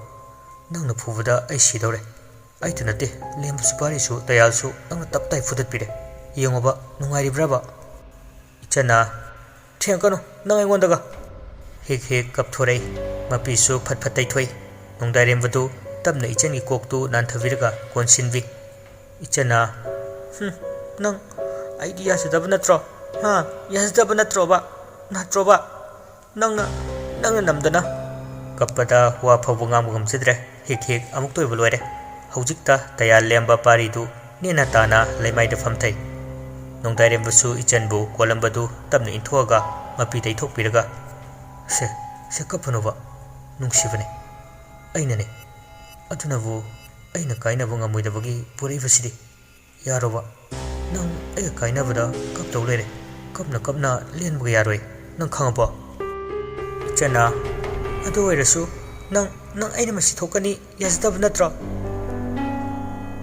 ꯅꯪꯅ ꯐꯨꯕꯗ ꯑꯩ ꯁꯤꯗꯧꯔꯦ꯫ ꯑꯩꯇ ꯅꯠꯇꯦ, ꯂꯦꯝꯕꯁꯨ ꯄꯥꯔꯤꯁꯨ ꯇꯌꯥꯜꯁꯨ ꯅꯪꯅ ꯇꯞ ꯇꯥꯏ ꯐꯨꯗꯠꯄꯤꯔꯦ꯫ ꯌꯦꯡꯉꯣꯕ, ꯅꯨꯡꯉꯥꯏꯔꯤꯕ꯭ꯔꯕ?" ꯏꯆꯟꯅ, "ꯊꯦꯡꯉꯛꯀꯅꯨ ꯅꯪ ꯑꯩꯉꯣꯟꯗꯒ!" ꯍꯦꯛ ꯍꯦꯛ ꯀꯞꯊꯣꯔꯛꯏ꯫ ꯃꯄꯤꯁꯨ ꯐꯠ ꯐꯠ ꯇꯩꯊꯣꯛꯏ꯫ ꯅꯣꯡꯗꯥꯏꯔꯦꯝꯕꯗꯨ ꯇꯞꯅ ꯏꯆꯟꯒꯤ ꯀꯣꯛꯇꯨ ꯅꯥꯟꯊꯕꯤꯔꯒ ꯀꯣꯟꯁꯤꯟꯕꯤ꯫ ꯏꯆꯟꯅ, "ꯍꯨꯝ, ꯅꯪ ꯑꯩꯗꯤ ꯌꯥꯖꯗꯕ ꯅꯠꯇ꯭ꯔꯣ? ꯍꯥ? ꯌꯥꯖꯗꯕ ꯅꯠꯇ꯭ꯔꯣꯕ? ꯅꯠꯇ꯭ꯔꯣꯕ? ꯅꯪꯅ, ꯅꯪꯅ ꯅꯝꯗꯅ!" ꯀꯞꯄꯗ ꯋꯥ ꯐꯥꯎꯕ ꯉꯥꯡꯕ ꯉꯝꯖꯗ꯭ꯔꯦ꯫ ꯍꯦꯛ ꯍꯦꯛ ꯑꯃꯨꯛꯇ ꯑꯣꯏꯕ ꯂꯣꯏꯔꯦ꯫ ꯍꯧꯖꯤꯛꯇ ꯇꯌꯥꯜ ꯂꯦꯝꯕ ꯄꯥꯔꯤꯗꯨ ꯅꯦꯅꯥ ꯇꯥꯅ ꯂꯩꯃꯥꯏꯗ ꯐꯝꯊꯩ꯫ ꯅꯣꯡꯗꯥꯏꯔꯦꯝꯕꯁꯨ ꯏꯆꯟꯕꯨ ꯀꯣꯜꯂꯝꯕꯗꯨ ꯇꯞꯅ ꯏꯟꯊꯣꯛꯑꯒ ꯃꯄꯤ ꯇꯩꯊꯣꯛꯄꯤꯔꯒ, "ꯁꯦ, ꯁꯦ, ꯀꯞꯄꯅꯣꯕ, ꯅꯨꯡꯁꯤꯕꯅꯦ, ꯑꯩꯅꯅꯦ꯫ ꯑꯗꯨꯅꯕꯨ ꯑꯩꯅ ꯀꯥꯏꯅꯕ ꯉꯝꯃꯣꯏꯗꯕꯒꯤ ꯄꯨꯔꯛꯏꯕꯁꯤꯗꯤ꯫ ꯌꯥꯔꯣꯕ, ꯅꯪ ꯑꯩꯒ ꯀꯥꯏꯅꯕꯗ ꯀꯞꯇꯧ ꯂꯩꯔꯦ꯫ ꯀꯞꯅ ꯀꯞꯅ ꯂꯦꯟꯕꯒ ꯌꯥꯔꯣꯏ, ꯅꯪ ꯈꯪꯉꯕꯣ?" ꯏꯆꯟꯅ, "ꯑꯗꯨ ꯑꯣꯏꯔꯁꯨ ꯅꯪ, ꯅꯪ ꯑꯩꯅ ꯃꯁꯤ ꯊꯣꯛꯀꯅꯤ ꯌꯥꯖꯗꯕ ꯅꯠꯇ꯭ꯔꯣ?"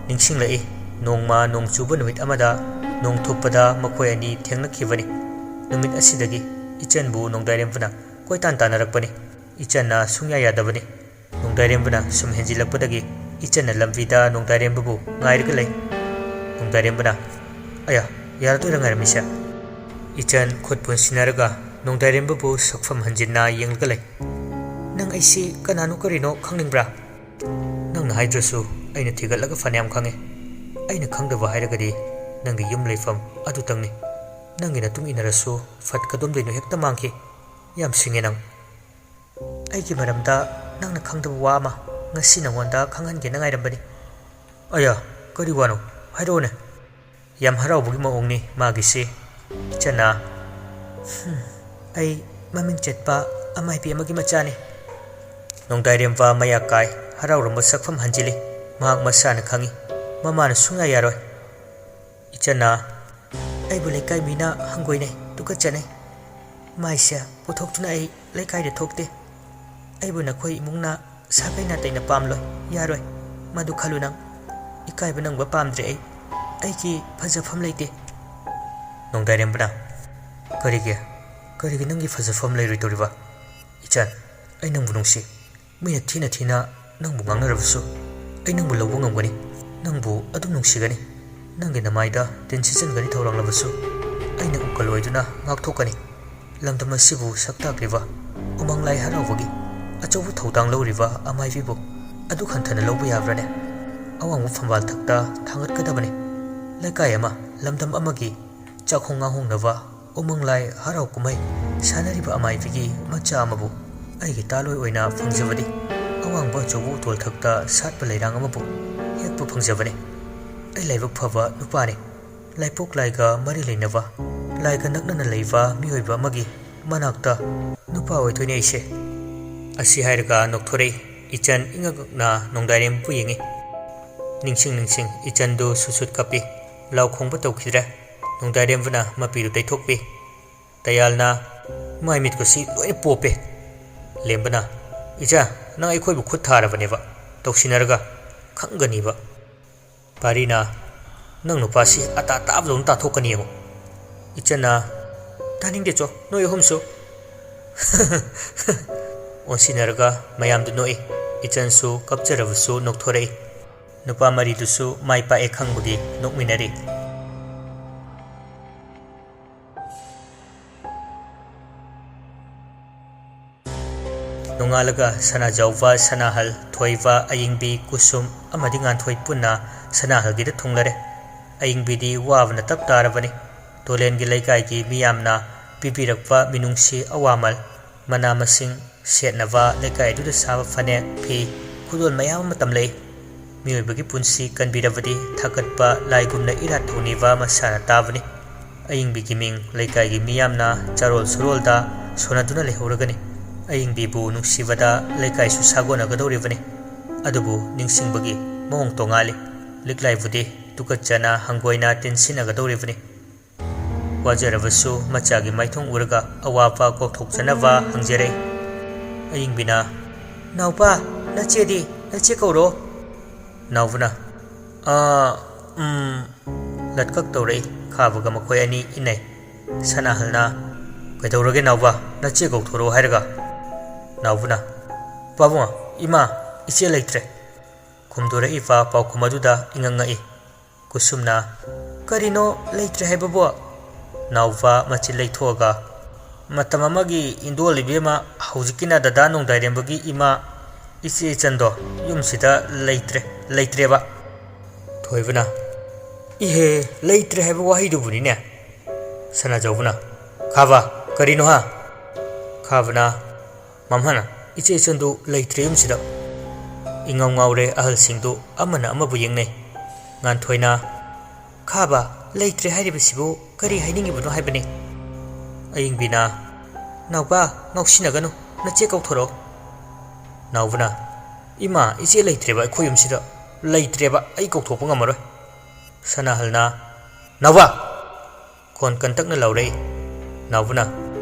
ꯅꯤꯡꯁꯤꯡꯂꯛꯏ꯫ ꯅꯣꯡꯃ ꯅꯣꯡ ꯆꯨꯕ ꯅꯨꯃꯤꯠ ꯑꯃꯗ ꯅꯣꯡ ꯊꯨꯞꯄꯗ ꯃꯈꯣꯏ ꯑꯅꯤ ꯊꯦꯡꯅꯈꯤꯕꯅꯤ꯫ ꯅꯨꯃꯤꯠ ꯑꯁꯤꯗꯒꯤ ꯏꯆꯟꯕꯨ ꯅꯣꯡꯗꯥꯏꯔꯦꯝꯕꯅ ꯀꯣꯏꯇꯥꯟ ꯇꯥꯟꯅꯔꯛꯄꯅꯤ꯫ ꯏꯆꯟꯅ ꯁꯨꯡꯌꯥ ꯌꯥꯗꯕꯅꯤ꯫ ꯅꯣꯡꯗꯥꯏꯔꯦꯝꯕꯅ ꯁꯨꯝ ꯍꯦꯟꯖꯤꯜꯂꯛꯄꯗꯒꯤ ꯏꯆꯟꯅ ꯂꯝꯕꯤꯗ ꯅꯣꯡꯗꯥꯏꯔꯦꯝꯕꯕꯨ ꯉꯥꯏꯔꯒ ꯂꯩ꯫ ꯅꯣꯡꯗꯥꯏꯔꯦꯝꯕꯅ, "ꯑꯌꯥ, ꯌꯥꯔꯗꯣꯏꯔ ꯉꯥꯏꯔꯝꯃꯤꯁꯦ?" ꯏꯆꯟ ꯈꯨꯠ ꯄꯨꯟꯁꯤꯟꯅꯔꯒ ꯅꯣꯡꯗꯥꯏꯔꯦꯝꯕꯕꯨ ꯁꯛꯐꯝ ꯍꯟꯖꯤꯟꯅ ꯌꯦꯡꯂꯒ ꯂꯩ꯫ "ꯅꯪ ꯑꯩꯁꯤ ꯀꯅꯥꯅꯣ ꯀꯔꯤꯅꯣ ꯈꯪꯅꯤꯡꯕ꯭ꯔꯥ?" "ꯅꯪꯅ ꯍꯥꯏꯗ꯭ꯔꯁꯨ ꯑꯩꯅ ꯊꯤꯒꯠꯂꯒ ꯐꯅꯌꯥꯝ ꯈꯪꯉꯦ꯫ ꯑꯩꯅ ꯈꯪꯗꯕ ꯍꯥꯏꯔꯒꯗꯤ ꯅꯪꯒꯤ ꯌꯨꯝ ꯂꯩꯐꯝ ꯑꯗꯨꯇꯪꯅꯤ꯫ ꯅꯪꯒꯤ ꯅꯇꯨꯡ ꯏꯟꯅꯔꯁꯨ ꯐꯠ ꯀꯗꯣꯝꯗꯩꯅꯣ ꯍꯦꯛꯇ ꯃꯥꯡꯈꯤ꯫ ꯌꯥꯝ ꯁꯤꯡꯉꯦ ꯅꯪ꯫ ꯑꯩꯒꯤ ꯃꯔꯝꯗ ꯅꯪꯅ ꯈꯪꯗꯕ ꯋꯥ ꯑꯃ ꯉꯁꯤ ꯅꯉꯣꯟꯗ ꯈꯪꯍꯟꯒꯦꯅ ꯉꯥꯏꯔꯝꯕꯅꯤ꯫" "ꯑꯌꯥ, ꯀꯔꯤ ꯋꯥꯅꯣ? ꯍꯥꯏꯔꯛꯑꯣꯅꯦ꯫" ꯌꯥꯝ ꯍꯔꯥꯎꯕꯒꯤ ꯃꯑꯣꯡꯅꯤ ꯃꯥꯒꯤꯁꯤ꯫ ꯏꯆꯟꯅ, "ꯍꯨꯝ, ꯑꯩ ꯃꯃꯤꯡ ꯆꯠꯄ ꯑꯃꯥꯏꯕꯤ ꯑꯃꯒꯤ ꯃꯆꯥꯅꯤ꯫" ꯅꯣꯡꯗꯥꯏꯔꯦꯝꯕ ꯃꯌꯥ ꯀꯥꯏ, ꯍꯔꯥꯎꯔꯝꯕ ꯁꯛꯐꯝ ꯍꯟꯖꯤꯜꯂꯤ꯫ ꯃꯍꯥꯛ ꯃꯁꯥꯅ ꯈꯪꯏ, ꯃꯃꯥꯅ ꯁꯨꯡꯌꯥ ꯌꯥꯔꯣꯏ꯫ ꯏꯆꯟꯅ, "ꯑꯩ ꯂꯩꯀꯥꯏ ꯃꯤꯅ ꯍꯪꯒꯣꯏꯅꯩ, ꯇꯨꯀꯠꯆꯅꯩ꯫ ꯃꯥꯏꯁꯦ ꯄꯨꯊꯣꯛꯇꯨꯅ ꯑꯩ ꯂꯩꯀꯥꯏꯗ ꯊꯣꯛꯇꯦ꯫ ꯑꯩꯕꯨ ꯅꯈꯣꯏ ꯏꯃꯨꯡꯅ ꯁꯥꯒꯩ ꯅꯥꯇꯩꯅ ꯄꯥꯝꯂꯣꯏ, ꯌꯥꯔꯣꯏ꯫ ꯃꯗꯨ ꯈꯜꯂꯨ ꯅꯪ꯫ ꯏꯀꯥꯏꯕ ꯅꯪꯕ ꯄꯥꯝꯗ꯭ꯔꯦ ꯑꯩ꯫ ꯑꯩꯒꯤ ꯐꯖꯐꯝ ꯂꯩꯇꯦ꯫ ꯅꯣꯡꯗꯥꯏꯔꯦꯝꯕꯅ, "ꯀꯔꯤꯒꯤ? ꯀꯔꯤꯒꯤ ꯅꯪꯒꯤ ꯐꯖꯐꯝ ꯂꯩꯔꯣꯏꯗꯧꯔꯤꯕ? ꯏꯆꯟ, ꯑꯩ ꯅꯪꯕꯨ ꯅꯨꯡꯁꯤ꯫ ꯃꯤꯅ ꯊꯤꯅ ꯊꯤꯅ ꯅꯪꯕꯨ ꯉꯥꯡꯅꯔꯕꯁꯨ ꯑꯩ ꯅꯪꯕꯨ ꯂꯧꯕ ꯉꯝꯒꯅꯤ꯫ ꯅꯪꯕꯨ ꯑꯗꯨꯝ ꯅꯨꯡꯁꯤꯒꯅꯤ꯫ ꯅꯪꯒꯤ ꯅꯃꯥꯏꯗ ꯇꯤꯟ ꯁꯤꯠꯆꯟꯒꯅꯤ ꯊꯧꯔꯥꯡꯂꯕꯁꯨ ꯑꯩꯅ ꯎꯀꯜ ꯑꯣꯏꯗꯨꯅ ꯉꯥꯛꯊꯣꯛꯀꯅꯤ꯫ ꯂꯝꯗꯝ ꯑꯁꯤꯕꯨ ꯁꯛ ꯇꯥꯛꯂꯤꯕ ꯎꯃꯪ ꯂꯥꯏ ꯍꯔꯥꯎꯕꯒꯤ ꯑꯆꯧꯕ ꯊꯧꯗꯥꯡ ꯂꯧꯔꯤꯕ ꯑꯃꯥꯏꯕꯤꯕꯨ ꯑꯗꯨꯛ ꯍꯟꯊꯅ ꯂꯧꯕ ꯌꯥꯕ꯭ꯔꯥꯅꯦ? ꯑꯋꯥꯡꯕ ꯐꯝꯕꯥꯜ ꯊꯛꯇ ꯊꯥꯡꯒꯠꯀꯗꯕꯅꯤ꯫ ꯂꯩꯀꯥꯏ ꯑꯃ, ꯂꯝꯗꯝ ꯑꯃꯒꯤ ꯆꯥꯛꯈꯣꯡ ꯉꯥꯍꯣꯡꯅꯕ ꯎꯃꯪ ꯂꯥꯏ ꯍꯔꯥꯎ ꯀꯨꯝꯍꯩ ꯁꯥꯟꯅꯔꯤꯕ ꯑꯃꯥꯏꯕꯤꯒꯤ ꯃꯆꯥ ꯑꯃꯕꯨ ꯑꯩꯒꯤ ꯇꯥꯂꯣꯏ ꯑꯣꯏꯅ ꯐꯪꯖꯕꯗꯤ ꯑꯋꯥꯡꯕ ꯑꯆꯧꯕ ꯎꯇꯣꯜ ꯊꯛꯇ ꯁꯥꯠꯄ ꯂꯩꯔꯥꯡ ꯑꯃꯕꯨ ꯍꯦꯛꯄ ꯐꯪꯖꯕꯅꯤ꯫ ꯑꯩ ꯂꯥꯏꯕꯛ ꯐꯕ ꯅꯨꯄꯥꯅꯤ꯫ ꯂꯥꯏꯄꯣꯛ ꯂꯥꯏꯒ ꯃꯔꯤ ꯂꯩꯅꯕ, ꯂꯥꯏꯒ ꯅꯛꯅꯅ ꯂꯩꯕ ꯃꯤꯑꯣꯏꯕ ꯑꯃꯒꯤ ꯃꯅꯥꯛꯇ ꯅꯨꯄꯥ ꯑꯣꯏꯗꯣꯏꯅꯦ ꯑꯩꯁꯦ꯫" ꯑꯁꯤ ꯍꯥꯏꯔꯒ ꯅꯣꯛꯊꯣꯔꯛꯏ꯫ ꯏꯆꯟ ꯏꯉꯛ ꯉꯛꯅ ꯅꯣꯡꯗꯥꯏꯔꯦꯝꯕꯨ ꯌꯦꯡꯉꯤ꯫ ꯅꯤꯡꯁꯤꯡ ꯅꯤꯡꯁꯤꯡ ꯏꯆꯟꯗꯨ ꯁꯨꯠ ꯁꯨꯠ ꯀꯞꯄꯤ꯫ ꯂꯥꯎ ꯈꯣꯡꯕ ꯇꯧꯈꯤꯗ꯭ꯔꯦ꯫ ꯅꯣꯡꯗꯥꯏꯔꯦꯝꯕꯅ ꯃꯄꯤꯗꯨ ꯇꯩꯊꯣꯛꯄꯤ꯫ ꯇꯌꯥꯜꯅ ꯃꯥꯏ ꯃꯤꯠꯀꯁꯤ ꯂꯣꯏꯅ ꯄꯣꯞꯄꯦ꯫ ꯂꯦꯝꯕꯅ, "ꯏꯆꯥ, ꯅꯪ ꯑꯩꯈꯣꯏꯕꯨ ꯈꯨꯠ ꯊꯥꯔꯕꯅꯦꯕ, ꯇꯧꯁꯤꯟꯅꯔꯒ ꯈꯪꯒꯅꯤꯕ꯫" ꯄꯥꯔꯤꯅ, "ꯅꯪ ꯅꯨꯄꯥꯁꯤ ꯑꯇꯥ ꯇꯥꯕꯗꯧꯅ ꯇꯥꯊꯣꯛꯀꯅꯤ ꯌꯦꯡꯉꯨ꯫" ꯏꯆꯟꯅ, "ꯇꯥꯅꯤꯡꯗꯦ ꯆꯣ, ꯅꯣꯏ ꯑꯍꯨꯝꯁꯨ꯫" ꯑꯣꯟꯁꯤꯟꯅꯔꯒ ꯃꯌꯥꯝꯗꯨ ꯅꯣꯛꯏ꯫ ꯏꯆꯟꯁꯨ ꯀꯞꯆꯔꯕꯁꯨ ꯅꯣꯛꯊꯣꯔꯛꯏ꯫ ꯅꯨꯄꯥ ꯃꯔꯤꯗꯨꯁꯨ ꯃꯥꯏ ꯄꯥꯛꯑꯦ ꯈꯪꯕꯒꯤ ꯅꯣꯛꯃꯤꯟꯅꯔꯤ꯫ ꯅꯣꯡꯉꯥꯜꯂꯒ ꯁꯅꯥꯖꯥꯎꯕ, ꯁꯅꯥꯍꯜ, ꯊꯣꯏꯕ, ꯑꯌꯤꯡꯕꯤ, ꯀꯨꯁꯨꯝ ꯑꯃꯗꯤ ꯉꯥꯟꯊꯣꯏ ꯄꯨꯟꯅ ꯁꯅꯥꯍꯜꯒꯤꯗ ꯊꯨꯡꯂꯔꯦ꯫ ꯑꯌꯤꯡꯕꯤꯗꯤ ꯋꯥꯕꯅ ꯇꯞ ꯇꯥꯔꯕꯅꯤ꯫ ꯇꯣꯂꯦꯟꯒꯤ ꯂꯩꯀꯥꯏꯒꯤ ꯃꯤꯌꯥꯝꯅ ꯄꯤꯕꯤꯔꯛꯄ ꯃꯤꯅꯨꯡꯁꯤ ꯑꯋꯥꯃꯜ, ꯃꯅꯥ ꯃꯁꯤꯡ, ꯁꯦꯠꯅꯕ, ꯂꯩꯀꯥꯏ ꯑꯗꯨꯗ ꯁꯥꯕ ꯐꯅꯦꯛ, ꯐꯤ, ꯈꯨꯗꯣꯜ ꯃꯌꯥꯝ ꯑꯃ ꯇꯝꯂꯛꯏ꯫ ꯃꯤꯑꯣꯏꯕꯒꯤ ꯄꯨꯟꯁꯤ ꯀꯟꯕꯤꯔꯕꯗꯤ ꯊꯥꯒꯠꯄ ꯂꯥꯏꯒꯨꯝꯅ ꯏꯔꯥꯠ ꯊꯧꯅꯤꯕ ꯃꯁꯥꯅ ꯇꯥꯕꯅꯤ꯫ ꯑꯌꯤꯡꯕꯤꯒꯤ ꯃꯤꯡ ꯂꯩꯀꯥꯏꯒꯤ ꯃꯤꯌꯥꯝꯅ ꯆꯥꯔꯣꯜ ꯁꯨꯔꯣꯜꯗ ꯁꯣꯟꯅꯗꯨꯅ ꯂꯩꯍꯧꯔꯒꯅꯤ꯫ ꯑꯌꯤꯡꯕꯤꯕꯨ ꯅꯨꯡꯁꯤꯕꯗ ꯂꯩꯀꯥꯏꯁꯨ ꯁꯥꯒꯣꯟꯅꯒꯗꯧꯔꯤꯕꯅꯤ꯫ ꯑꯗꯨꯕꯨ ꯅꯤꯡꯁꯤꯡꯕꯒꯤ ꯃꯑꯣꯡ ꯇꯣꯉꯥꯜꯂꯤ꯫ ꯂꯤꯛꯂꯥꯏꯕꯨꯗꯤ ꯇꯨꯀꯠꯆꯅ ꯍꯪꯒꯣꯏꯅ ꯇꯤꯟꯁꯤꯟꯅꯒꯗꯧꯔꯤꯕꯅꯤ꯫ ꯋꯥꯖꯔꯕꯁꯨ ꯃꯆꯥꯒꯤ ꯃꯥꯏꯊꯣꯡ ꯎꯔꯒ ꯑꯋꯥꯕ ꯀꯥꯎꯊꯣꯛꯆꯅꯕ ꯍꯪꯖꯔꯛꯏ꯫ ꯑꯌꯤꯡꯕꯤꯅ, "ꯅꯥꯎꯄꯥ, ꯅꯆꯦꯗꯤ? ꯅꯆꯦ ꯀꯧꯔꯣ꯫" ꯅꯥꯎꯕꯅ, "ꯑꯥ, ꯎꯝ," ꯂꯠꯀꯛ ꯇꯧꯔꯛꯏ꯫ ꯈꯥꯕꯒ ꯃꯈꯣꯏ ꯑꯅꯤ ꯏꯟꯅꯩ꯫ ꯁꯅꯥꯍꯜꯅ, "ꯀꯩꯗꯧꯔꯒꯦ ꯅꯥꯎꯕ? ꯅꯆꯦ ꯀꯧꯊꯣꯔꯛꯑꯣ ꯍꯥꯏꯔꯒ?" ꯅꯥꯎꯕꯅ, "ꯄꯥꯕꯨꯡ, ꯏꯃꯥ, ꯏꯆꯦ ꯂꯩꯇ꯭ꯔꯦ꯫" ꯈꯨꯝꯗꯣꯔꯛꯏꯕ ꯄꯥꯎꯈꯨꯝ ꯑꯗꯨꯗ ꯏꯉꯛ ꯉꯛꯏ꯫ ꯀꯨꯁꯨꯝꯅ, "ꯀꯔꯤꯅꯣ ꯂꯩꯇ꯭ꯔꯦ ꯍꯥꯏꯕꯕꯨ?" ꯅꯥꯎꯕ ꯃꯆꯤꯟ ꯂꯩꯊꯣꯛꯑꯒ, "ꯃꯇꯝ ꯑꯃꯒꯤ ꯏꯟꯗꯣꯜ ꯏꯕꯦꯝꯃ, ꯍꯧꯖꯤꯛꯀꯤꯅ ꯗꯗꯥ ꯅꯣꯡꯗꯥꯏꯔꯦꯝꯕꯒꯤ ꯏꯃꯥ, ꯏꯆꯦ ꯏꯆꯟꯗꯣ ꯌꯨꯝꯁꯤꯗ ꯂꯩꯇ꯭ꯔꯦ, ꯂꯩꯇ꯭ꯔꯦꯕ꯫" ꯊꯣꯏꯕꯅ, "ꯏꯍꯦ, ꯂꯩꯇ꯭ꯔꯦ ꯍꯥꯏꯕ ꯋꯥꯍꯩꯗꯨꯕꯨꯅꯤꯅꯦ꯫" ꯁꯅꯥꯖꯥꯎꯕꯅ, "ꯈꯥꯕ, ꯀꯔꯤꯅꯣ ꯍꯥ?" ꯈꯥꯕꯅ, "ꯃꯝꯍꯟ, ꯏꯆꯦ ꯏꯆꯟꯗꯨ ꯂꯩꯇ꯭ꯔꯦ ꯌꯨꯝꯁꯤꯗ꯫" ꯏꯉꯥꯎ ꯉꯥꯎꯔꯦ ꯑꯍꯜꯁꯤꯡꯗꯨ, ꯑꯃꯅ ꯑꯃꯕꯨ ꯌꯦꯡꯅꯩ꯫ ꯉꯥꯟꯊꯣꯏꯅ, "ꯈꯥꯕ, ꯂꯩꯇ꯭ꯔꯦ ꯍꯥꯏꯔꯤꯕꯁꯤꯕꯨ ꯀꯔꯤ ꯍꯥꯏꯅꯤꯡꯉꯤꯕꯅꯣ ꯍꯥꯏꯕꯅꯤ?" ꯑꯌꯤꯡꯕꯤꯅ, "ꯅꯥꯎꯕ, ꯉꯥꯎꯁꯤꯟꯅꯒꯅꯨ, ꯅꯆꯦ ꯀꯧꯊꯣꯔꯛꯑꯣ꯫" ꯅꯥꯎꯕꯅ, "ꯏꯃꯥ, ꯏꯆꯦ ꯂꯩꯇ꯭ꯔꯦꯕ ꯑꯩꯈꯣꯏ ꯌꯨꯝꯁꯤꯗ, ꯂꯩꯇ꯭ꯔꯦꯕ, ꯑꯩ ꯀꯧꯊꯣꯛꯄ ꯉꯝꯃꯔꯣꯏ꯫" ꯁꯅꯥꯍꯜꯅ, "ꯅꯥꯎꯕ!" ꯈꯣꯟ ꯀꯟꯇꯛꯅ ꯂꯥꯎꯔꯛꯏ꯫ ꯅꯥꯎꯕꯅ,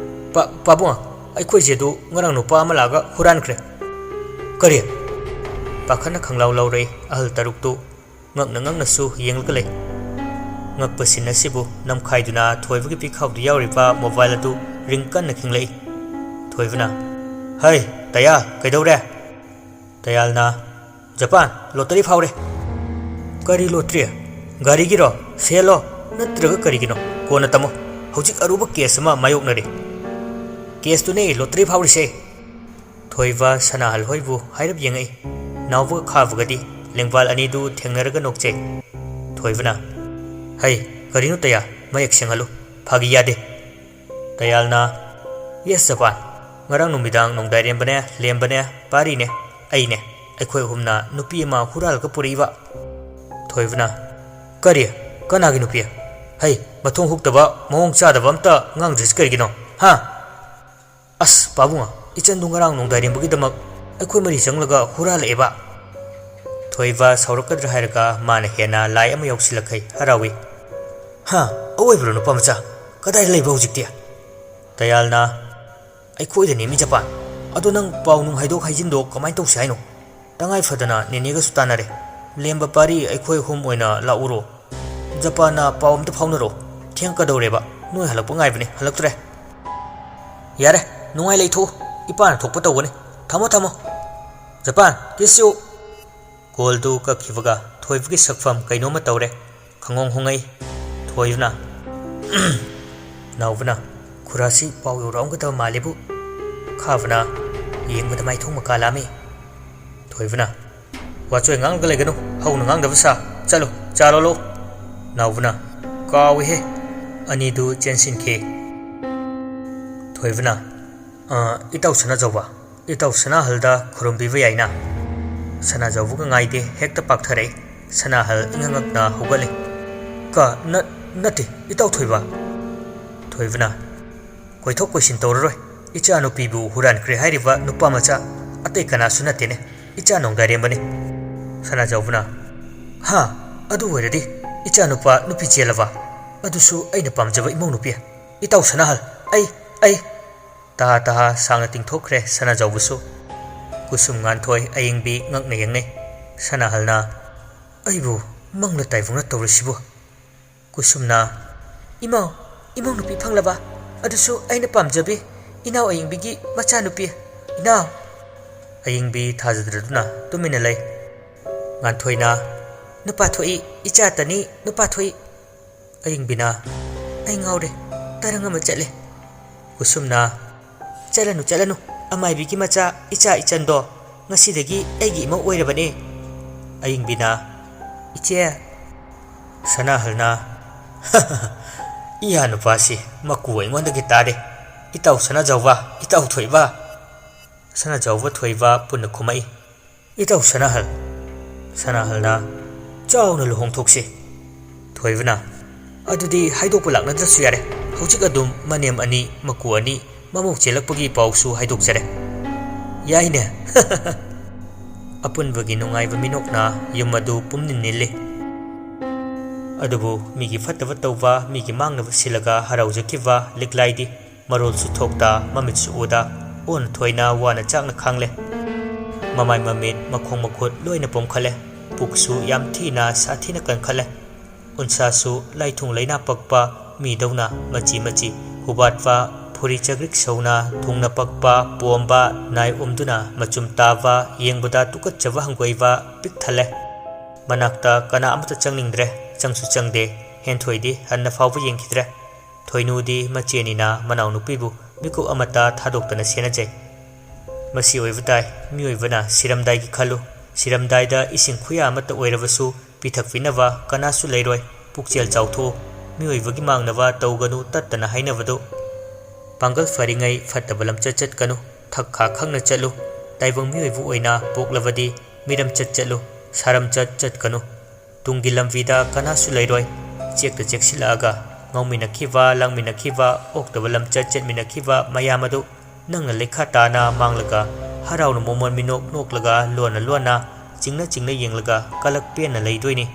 "ꯄꯥ-, ꯄꯥꯕꯨꯡ, ꯑꯩꯈꯣꯏ ꯆꯦꯗꯨ ꯉꯔꯥꯡ ꯅꯨꯄꯥ ꯑꯃ ꯂꯥꯛꯑꯒ ꯍꯨꯔꯥꯟꯈ꯭ꯔꯦ꯫" "ꯀꯔꯤ?" ꯄꯥꯈꯠꯅ ꯈꯪꯂꯥꯎ ꯂꯥꯎꯔꯛꯏ꯫ ꯑꯍꯜ ꯇꯔꯨꯛꯇꯨ ꯉꯛꯅ ꯉꯛꯅꯁꯨ ꯌꯦꯡꯂꯒ ꯂꯩ꯫ ꯉꯛꯄ ꯁꯤꯟ ꯑꯁꯤꯕꯨ ꯅꯝꯈꯥꯏꯗꯨꯅ ꯊꯣꯏꯕꯒꯤ ꯄꯤꯈꯥꯎꯗ ꯌꯥꯎꯔꯤꯕ ꯃꯣꯕꯥꯏꯜ ꯑꯗꯨ ꯔꯤꯡ ꯀꯟꯅ ꯈꯤꯡꯂꯛꯏ꯫ ꯊꯣꯏꯕꯅ, "ꯍꯩ, ꯇꯌꯥ, ꯀꯩꯗꯧꯔꯦ?" ꯇꯌꯥꯜꯅ, "ꯖꯄꯥꯟ, ꯂꯣꯇꯔꯤ ꯐꯥꯎꯔꯦ꯫" "ꯀꯔꯤ ꯂꯣꯇꯔꯤ? ꯒꯥꯔꯤꯒꯤꯔꯣ? ꯁꯦꯜꯂꯣ? ꯅꯠꯇ꯭ꯔꯒ ꯀꯔꯤꯒꯤꯅꯣ? ꯀꯣꯟꯅ ꯇꯝꯃꯣ꯫ ꯍꯧꯖꯤꯛ ꯑꯔꯨꯕ ꯀꯦꯁ ꯑꯃ ꯃꯥꯌꯣꯛꯅꯔꯤ꯫" "ꯀꯦꯁꯇꯨꯅꯦ ꯂꯣꯇꯔꯤ ꯐꯥꯎꯔꯤꯁꯦ꯫" ꯊꯣꯏꯕ ꯁꯅꯥꯍꯜ ꯍꯣꯏꯕꯨ ꯍꯥꯏꯔꯞ ꯌꯦꯡꯉꯛꯏ꯫ ꯅꯥꯎꯕꯒ ꯈꯥꯕꯒꯗꯤ ꯂꯦꯡꯕꯥꯜ ꯑꯅꯤꯗꯨ ꯊꯦꯡꯅꯔꯒ ꯅꯣꯛꯆꯩ꯫ ꯊꯣꯏꯕꯅ, "ꯍꯩ, ꯀꯔꯤꯅꯣ ꯇꯌꯥ? ꯃꯌꯦꯛ ꯁꯦꯡꯍꯜꯂꯨ꯫ ꯐꯥꯒꯤ ꯌꯥꯗꯦ꯫" ꯇꯌꯥꯜꯅ, "ꯌꯦꯁ ꯖꯄꯥꯟ, ꯉꯔꯥꯡ ꯅꯨꯃꯤꯗꯥꯡ ꯅꯣꯡꯗꯥꯏꯔꯦꯝꯕꯅꯦ, ꯂꯦꯝꯕꯅꯦ, ꯄꯥꯔꯤꯅꯦ, ꯑꯩꯅꯦ, ꯑꯩꯈꯣꯏ ꯑꯍꯨꯝꯅ ꯅꯨꯄꯤ ꯑꯃ ꯍꯨꯔꯥꯜꯂꯒ ꯄꯨꯔꯛꯏꯕ꯫" ꯊꯣꯏꯕꯅ, "ꯀꯔꯤ? ꯀꯅꯥꯒꯤ ꯅꯨꯄꯤ? ꯍꯩ, ꯃꯊꯣꯡ ꯍꯨꯛꯇꯕ, ꯃꯑꯣꯡ ꯆꯥꯗꯕ ꯑꯝꯇ ꯉꯥꯡꯗ꯭ꯔꯤꯁꯤ ꯀꯔꯤꯒꯤꯅꯣ? ꯍꯥ?" "ꯑꯁ, ꯄꯥꯕꯨꯡ, ꯏꯆꯟꯗꯨ ꯉꯔꯥꯡ ꯅꯣꯡꯗꯥꯏꯔꯦꯝꯕꯒꯤꯗꯃꯛ ꯑꯩꯈꯣꯏ ꯃꯔꯤ ꯆꯪꯂꯒ ꯍꯨꯔꯥꯜꯂꯛꯑꯦꯕ꯫" ꯊꯣꯏꯕ ꯁꯥꯎꯔꯛꯀꯗ꯭ꯔꯥ ꯍꯥꯏꯔꯒ ꯃꯥꯅ ꯍꯦꯟꯅ ꯂꯥꯏ ꯑꯃ ꯌꯥꯎꯁꯤꯜꯂꯛꯈꯩ ꯍꯔꯥꯎꯏ꯫ "ꯍꯥ, ꯑꯋꯣꯏꯕꯔꯣ ꯅꯨꯄꯥ ꯃꯆꯥ? ꯀꯗꯥꯏꯗ ꯂꯩꯕ ꯍꯧꯖꯤꯛꯇꯤ? ꯇꯌꯥꯜꯅ, ꯑꯩꯈꯣꯏꯗꯅꯦꯃꯤ ꯖꯄꯥꯟ꯫ ꯑꯗꯣ ꯅꯪ ꯄꯥꯎ ꯅꯨꯡ ꯍꯥꯏꯗꯣꯛ ꯍꯥꯏꯖꯤꯟꯗꯣ ꯀꯃꯥꯏꯅ ꯇꯧꯁꯤ ꯍꯥꯏꯅꯣ? ꯇꯉꯥꯏ ꯐꯗꯅ ꯅꯦꯅꯦꯒꯁꯨ ꯇꯥꯟꯅꯔꯦ꯫ ꯂꯦꯝꯕ ꯄꯥꯔꯤ ꯑꯩꯈꯣꯏ ꯑꯍꯨꯝ ꯑꯣꯏꯅ ꯂꯥꯛꯎꯔꯣ? ꯖꯄꯥꯟꯅ ꯄꯥꯎ ꯑꯝꯇ ꯐꯥꯎꯅꯔꯣ꯫ ꯊꯦꯡꯀꯗꯧꯔꯦꯕ꯫ ꯅꯣꯏ ꯍꯜꯂꯛꯄ ꯉꯥꯏꯕꯅꯦ, ꯍꯜꯂꯛꯇ꯭ꯔꯦ꯫ ꯌꯥꯔꯦ, ꯅꯨꯡꯉꯥꯏ ꯂꯩꯊꯣꯛꯎ꯫ ꯏꯄꯥꯅ ꯊꯣꯛꯄ ꯇꯧꯒꯅꯤ꯫ ꯊꯝꯃꯣ, ꯊꯝꯃꯣ꯫ Japan, kiss you꯫ ꯀꯣꯜꯗꯨ ꯀꯛꯈꯤꯕꯒ ꯊꯣꯏꯕꯒꯤ ꯁꯛꯐꯝ ꯀꯩꯅꯣꯝꯃ ꯇꯧꯔꯦ꯫ ꯈꯪꯉꯣꯡ ꯍꯣꯡꯉꯩ꯫ ꯊꯣꯏꯕꯅ, ꯅꯥꯎꯕꯅ, ꯈꯨꯔꯥꯁꯤ ꯄꯥꯎ ꯌꯧꯔꯛꯑꯝꯒꯗꯕ ꯃꯥꯜꯂꯤꯕꯨ꯫ ꯈꯥꯕꯅ, ꯌꯦꯡꯕꯗ ꯃꯥꯏꯊꯣꯡ ꯃꯀꯥ ꯂꯥꯝꯃꯤ꯫ ꯊꯣꯏꯕꯅ, ꯋꯥꯆꯣꯏ ꯉꯥꯡꯂꯒ ꯂꯩꯒꯅꯨ, ꯍꯧꯅ ꯉꯥꯡꯗꯕ ꯁꯥ꯫ ꯆꯠꯂꯣ, ꯆꯥ ꯂꯣꯜꯂꯣ꯫ ꯅꯥꯎꯕꯅ, ꯀꯥꯎꯏꯍꯦ꯫ ꯑꯅꯤꯗꯨ ꯆꯦꯟꯁꯤꯟꯈꯤ꯫ ꯊꯣꯏꯕꯅ, ꯑ, ꯏꯇꯥꯎ ꯁꯅꯥꯖꯧꯕ, ꯏꯇꯥꯎ ꯁꯅꯥꯍꯜꯗ ꯈꯨꯔꯨꯝꯕꯤꯕ ꯌꯥꯏꯅ꯫ ꯁꯅꯥꯖꯧꯕꯒ ꯉꯥꯏꯗꯦ, ꯍꯦꯛꯇ ꯄꯥꯛꯊꯔꯛꯏ꯫ ꯁꯅꯥꯍꯜ ꯏꯉꯛ ꯉꯛꯅ ꯍꯧꯒꯠꯂꯤ꯫ ꯀ-, ꯅ-, ꯅꯠꯇꯦ, ꯏꯇꯥꯎ ꯊꯣꯏꯕ꯫ ꯊꯣꯏꯕꯅ, ꯀꯣꯏꯊꯣꯛ ꯀꯣꯏꯁꯤꯟ ꯇꯧꯔꯔꯣꯏ꯫ ꯏꯆꯥꯅꯨꯄꯤꯕꯨ ꯍꯨꯔꯥꯟꯈ꯭ꯔꯦ ꯍꯥꯏꯔꯤꯕ ꯅꯨꯄꯥ ꯃꯆꯥ ꯑꯇꯩ ꯀꯅꯥꯁꯨ ꯅꯠꯇꯦꯅꯦ, ꯏꯆꯥ ꯅꯣꯡꯗꯥꯏꯔꯦꯝꯕꯅꯤ꯫ ꯁꯅꯥꯖꯧꯕꯅ, ꯍꯥ? ꯑꯗꯨ ꯑꯣꯏꯔꯗꯤ ꯏꯆꯥꯅꯨꯄꯥ ꯅꯨꯄꯤ ꯆꯦꯜꯂꯕ? ꯑꯗꯨꯁꯨ ꯑꯩꯅ ꯄꯥꯝꯖꯕ ꯏꯃꯧ ꯅꯨꯄꯤ꯫ ꯏꯇꯥꯎ ꯁꯅꯥꯍꯜ, ꯑꯩ, ꯑꯩ꯫ ꯇꯍꯥ ꯇꯍꯥ ꯁꯥꯡꯅ ꯇꯤꯡꯊꯣꯛꯈ꯭ꯔꯦ ꯁꯅꯥꯖꯧꯕꯁꯨ꯫ ꯀꯨꯁꯨꯝ, ꯉꯥꯟꯊꯣꯏ, ꯑꯌꯤꯡꯕꯤ ꯉꯛꯅ ꯌꯦꯡꯅꯩ꯫ ꯁꯅꯥꯍꯜꯅ, ꯑꯩꯕꯨ ꯃꯪꯂ ꯇꯥꯏꯕꯪꯂ ꯇꯧꯔꯤꯁꯤꯕꯨ? ꯀꯨꯁꯨꯝꯅ, ꯏꯃꯧ, ꯏꯃꯧ ꯅꯨꯄꯤ ꯐꯪꯂꯕ? ꯑꯗꯨꯁꯨ ꯑꯩꯅ ꯄꯥꯝꯖꯕꯤ, ꯏꯅꯥꯎ ꯑꯌꯤꯡꯕꯤꯒꯤ ꯃꯆꯥꯅꯨꯄꯤ꯫ ꯏꯅꯥꯎ꯫ ꯑꯌꯤꯡꯕꯤ ꯊꯥꯖꯗ꯭ꯔꯗꯨꯅ ꯇꯨꯃꯤꯟꯅ ꯂꯩ꯫ ꯉꯥꯟꯊꯣꯏꯅ, ꯅꯨꯄꯥ ꯊꯣꯛꯏ, ꯏꯆꯥꯇꯅꯤ, ꯅꯨꯄꯥ ꯊꯣꯛꯏ꯫ ꯑꯌꯤꯡꯕꯤꯅ, ꯑꯩ ꯉꯥꯎꯔꯦ, ꯇꯔꯪ ꯑꯃ ꯆꯠꯂꯦ꯫ ꯀꯨꯁꯨꯝꯅ, ꯆꯠꯂꯅꯨ, ꯆꯠꯂꯅꯨ, ꯑꯃꯥꯏꯕꯤꯒꯤ ꯃꯆꯥ ꯏꯆꯥ ꯏꯆꯟꯗꯣ ꯉꯁꯤꯗꯒꯤ ꯑꯩꯒꯤ ꯏꯃꯧ ꯑꯣꯏꯔꯕꯅꯦ꯫ ꯑꯌꯤꯡꯕꯤꯅ, ꯏꯆꯦ꯫ ꯁꯅꯥꯍꯜꯅ, ꯏꯌꯥ ꯅꯨꯄꯥꯁꯤ ꯃꯀꯨ ꯑꯩꯉꯣꯟꯗꯒꯤ ꯇꯥꯔꯦ꯫ ꯏꯇꯥꯎ ꯁꯅꯥꯖꯧꯕ, ꯏꯇꯥꯎ ꯊꯣꯏꯕ꯫ ꯁꯅꯥꯖꯧꯕ ꯊꯣꯏꯕ ꯄꯨꯟꯅ ꯈꯨꯝꯃꯛꯏ꯫ ꯏꯇꯥꯎ ꯁꯅꯥꯍꯜ꯫ ꯁꯅꯥꯍꯜꯅ, ꯆꯥꯎꯅ ꯂꯨꯍꯣꯡꯊꯣꯛꯁꯤ꯫ ꯊꯣꯏꯕꯅ, ꯑꯗꯨꯗꯤ ꯍꯥꯏꯗꯣꯛꯄ ꯂꯥꯛꯅꯗ꯭ꯔꯁꯨ ꯌꯥꯔꯦ꯫ ꯍꯧꯖꯤꯛ ꯑꯗꯨꯝ ꯃꯅꯦꯝ ꯑꯅꯤ, ꯃꯀꯨ ꯑꯅꯤ, ꯃꯃꯧ ꯆꯦꯜꯂꯛꯄꯒꯤ ꯄꯥꯎꯁꯨ ꯍꯥꯏꯗꯣꯛꯆꯔꯦ꯫ ꯌꯥꯏꯅꯦ꯫ ꯑꯄꯨꯟꯕꯒꯤ ꯅꯨꯡꯉꯥꯏꯕ ꯃꯤꯅꯣꯛꯅ ꯌꯨꯝ ꯑꯗꯨ ꯄꯨꯝꯅꯤꯟ ꯅꯤꯜꯂꯤ꯫ ꯑꯗꯨꯕꯨ ꯃꯤꯒꯤ ꯐꯠꯇꯕ ꯇꯧꯕ, ꯃꯤꯒꯤ ꯃꯥꯡꯅꯕ ꯁꯤꯜꯂꯒ ꯍꯔꯥꯎꯖꯈꯤꯕ ꯂꯤꯛꯂꯥꯏꯗꯤ ꯃꯔꯣꯜꯁꯨ ꯊꯣꯛꯇ, ꯃꯃꯤꯠꯁꯨ ꯎꯗ, ꯑꯣꯟꯅ ꯊꯣꯏꯅ ꯋꯥꯅ ꯆꯥꯛꯅ ꯈꯥꯡꯂꯦ꯫ ꯃꯃꯥꯏ ꯃꯃꯤꯠ, ꯃꯈꯣꯡ ꯃꯈꯨꯠ ꯂꯣꯏꯅ ꯄꯣꯝꯈꯠꯂꯦ꯫ ꯄꯨꯛꯁꯨ ꯌꯥꯝ ꯊꯤꯅ ꯁꯥꯊꯤꯅ ꯀꯟꯈꯠꯂꯦ꯫ ꯎꯟꯁꯥꯁꯨ ꯂꯥꯏꯊꯨꯡ ꯂꯩꯅꯥ ꯄꯛꯄ ꯃꯤꯗꯧꯅ ꯃꯆꯤ ꯃꯆꯤ ꯍꯨꯕꯥꯠꯄ, ꯐꯨꯔꯤ ꯆꯒ꯭ꯔꯤꯛ ꯁꯧꯅ ꯊꯨꯡꯅ ꯄꯛꯄ, ꯄꯣꯝꯕ, ꯅꯥꯏ ꯎꯝꯗꯨꯅ ꯃꯆꯨꯝ ꯇꯥꯕ, ꯌꯦꯡꯕꯗ ꯇꯨꯀꯠꯆꯕ ꯍꯪꯒꯣꯏꯕ ꯄꯤꯛ ꯊꯜꯂꯦ꯫ ꯃꯅꯥꯛꯇ ꯀꯅꯥ ꯑꯃꯠꯇ ꯆꯪꯅꯤꯡꯗ꯭ꯔꯦ, ꯆꯪꯁꯨ ꯆꯪꯗꯦ꯫ ꯍꯦꯟꯊꯣꯏꯗꯤ ꯍꯟꯅ ꯐꯥꯎꯕ ꯌꯦꯡꯈꯤꯗ꯭ꯔꯦ꯫ ꯊꯣꯏꯅꯨꯗꯤ ꯃꯆꯦꯅꯤꯅ ꯃꯅꯥꯎꯅꯨꯄꯤꯕꯨ ꯃꯤꯀꯨꯞ ꯑꯃꯠꯇ ꯊꯥꯗꯣꯛꯇꯅ ꯁꯦꯟꯅꯖꯩ꯫ ꯃꯁꯤ ꯑꯣꯏꯕ ꯇꯥꯏ, ꯃꯤꯑꯣꯏꯕꯅ ꯁꯤꯔꯝꯗꯥꯏꯒꯤ ꯈꯜꯂꯨ꯫ ꯁꯤꯔꯝꯗꯥꯏꯗ ꯏꯁꯤꯡ ꯈꯨꯌꯥ ꯑꯃꯠꯇ ꯑꯣꯏꯔꯕꯁꯨ ꯄꯤꯊꯛꯄꯤꯅꯕ ꯀꯅꯥꯁꯨ ꯂꯩꯔꯣꯏ꯫ ꯄꯨꯛꯆꯦꯜ ꯆꯥꯎꯊꯣꯛꯎ, ꯃꯤꯑꯣꯏꯕꯒꯤ ꯃꯥꯡꯅꯕ ꯇꯧꯒꯅꯨ ꯇꯠꯇꯅ ꯍꯥꯏꯅꯕꯗꯨ꯫ ꯄꯥꯡꯒꯜ ꯐꯔꯤꯉꯩ ꯐꯠꯇꯕ ꯂꯝꯆꯠ ꯆꯠꯀꯅꯨ, ꯊꯛ ꯈꯥ ꯈꯪꯅ ꯆꯠꯂꯨ꯫ ꯇꯥꯏꯕꯪ ꯃꯤꯑꯣꯏꯕ ꯑꯣꯏꯅ ꯄꯣꯛꯂꯕꯗꯤ ꯃꯤꯔꯝꯆꯠ ꯆꯠꯂꯨ, ꯁꯥꯔꯝꯆꯠ ꯆꯠꯀꯅꯨ꯫ ꯇꯨꯡꯒꯤ ꯂꯝꯕꯤꯗ ꯀꯅꯥꯁꯨ ꯂꯩꯔꯣꯏ꯫ ꯆꯦꯛꯇ ꯆꯦꯛꯁꯤꯜꯂꯛꯑꯒ ꯉꯥꯎꯃꯤꯟꯅꯈꯤꯕ, ꯂꯥꯡꯃꯤꯟꯅꯈꯤꯕ, ꯑꯣꯛꯇꯕ ꯂꯝꯆꯠ ꯆꯠꯃꯤꯟꯅꯈꯤꯕ ꯃꯌꯥꯝ ꯑꯗꯨ ꯅꯪꯅ ꯂꯩꯈꯥ ꯇꯥꯅ ꯃꯥꯡꯂꯒ ꯍꯔꯥꯎꯅ ꯃꯣꯃꯣꯟ ꯃꯤꯅꯣꯛ ꯅꯣꯛꯂꯒ ꯂꯣꯟꯅ ꯂꯣꯟꯅ ꯆꯤꯡꯅ ꯆꯤꯡꯅ ꯌꯦꯡꯂꯒ ꯀꯂꯛ ꯄꯦꯟꯅ ꯂꯩꯗꯣꯏꯅꯤ꯫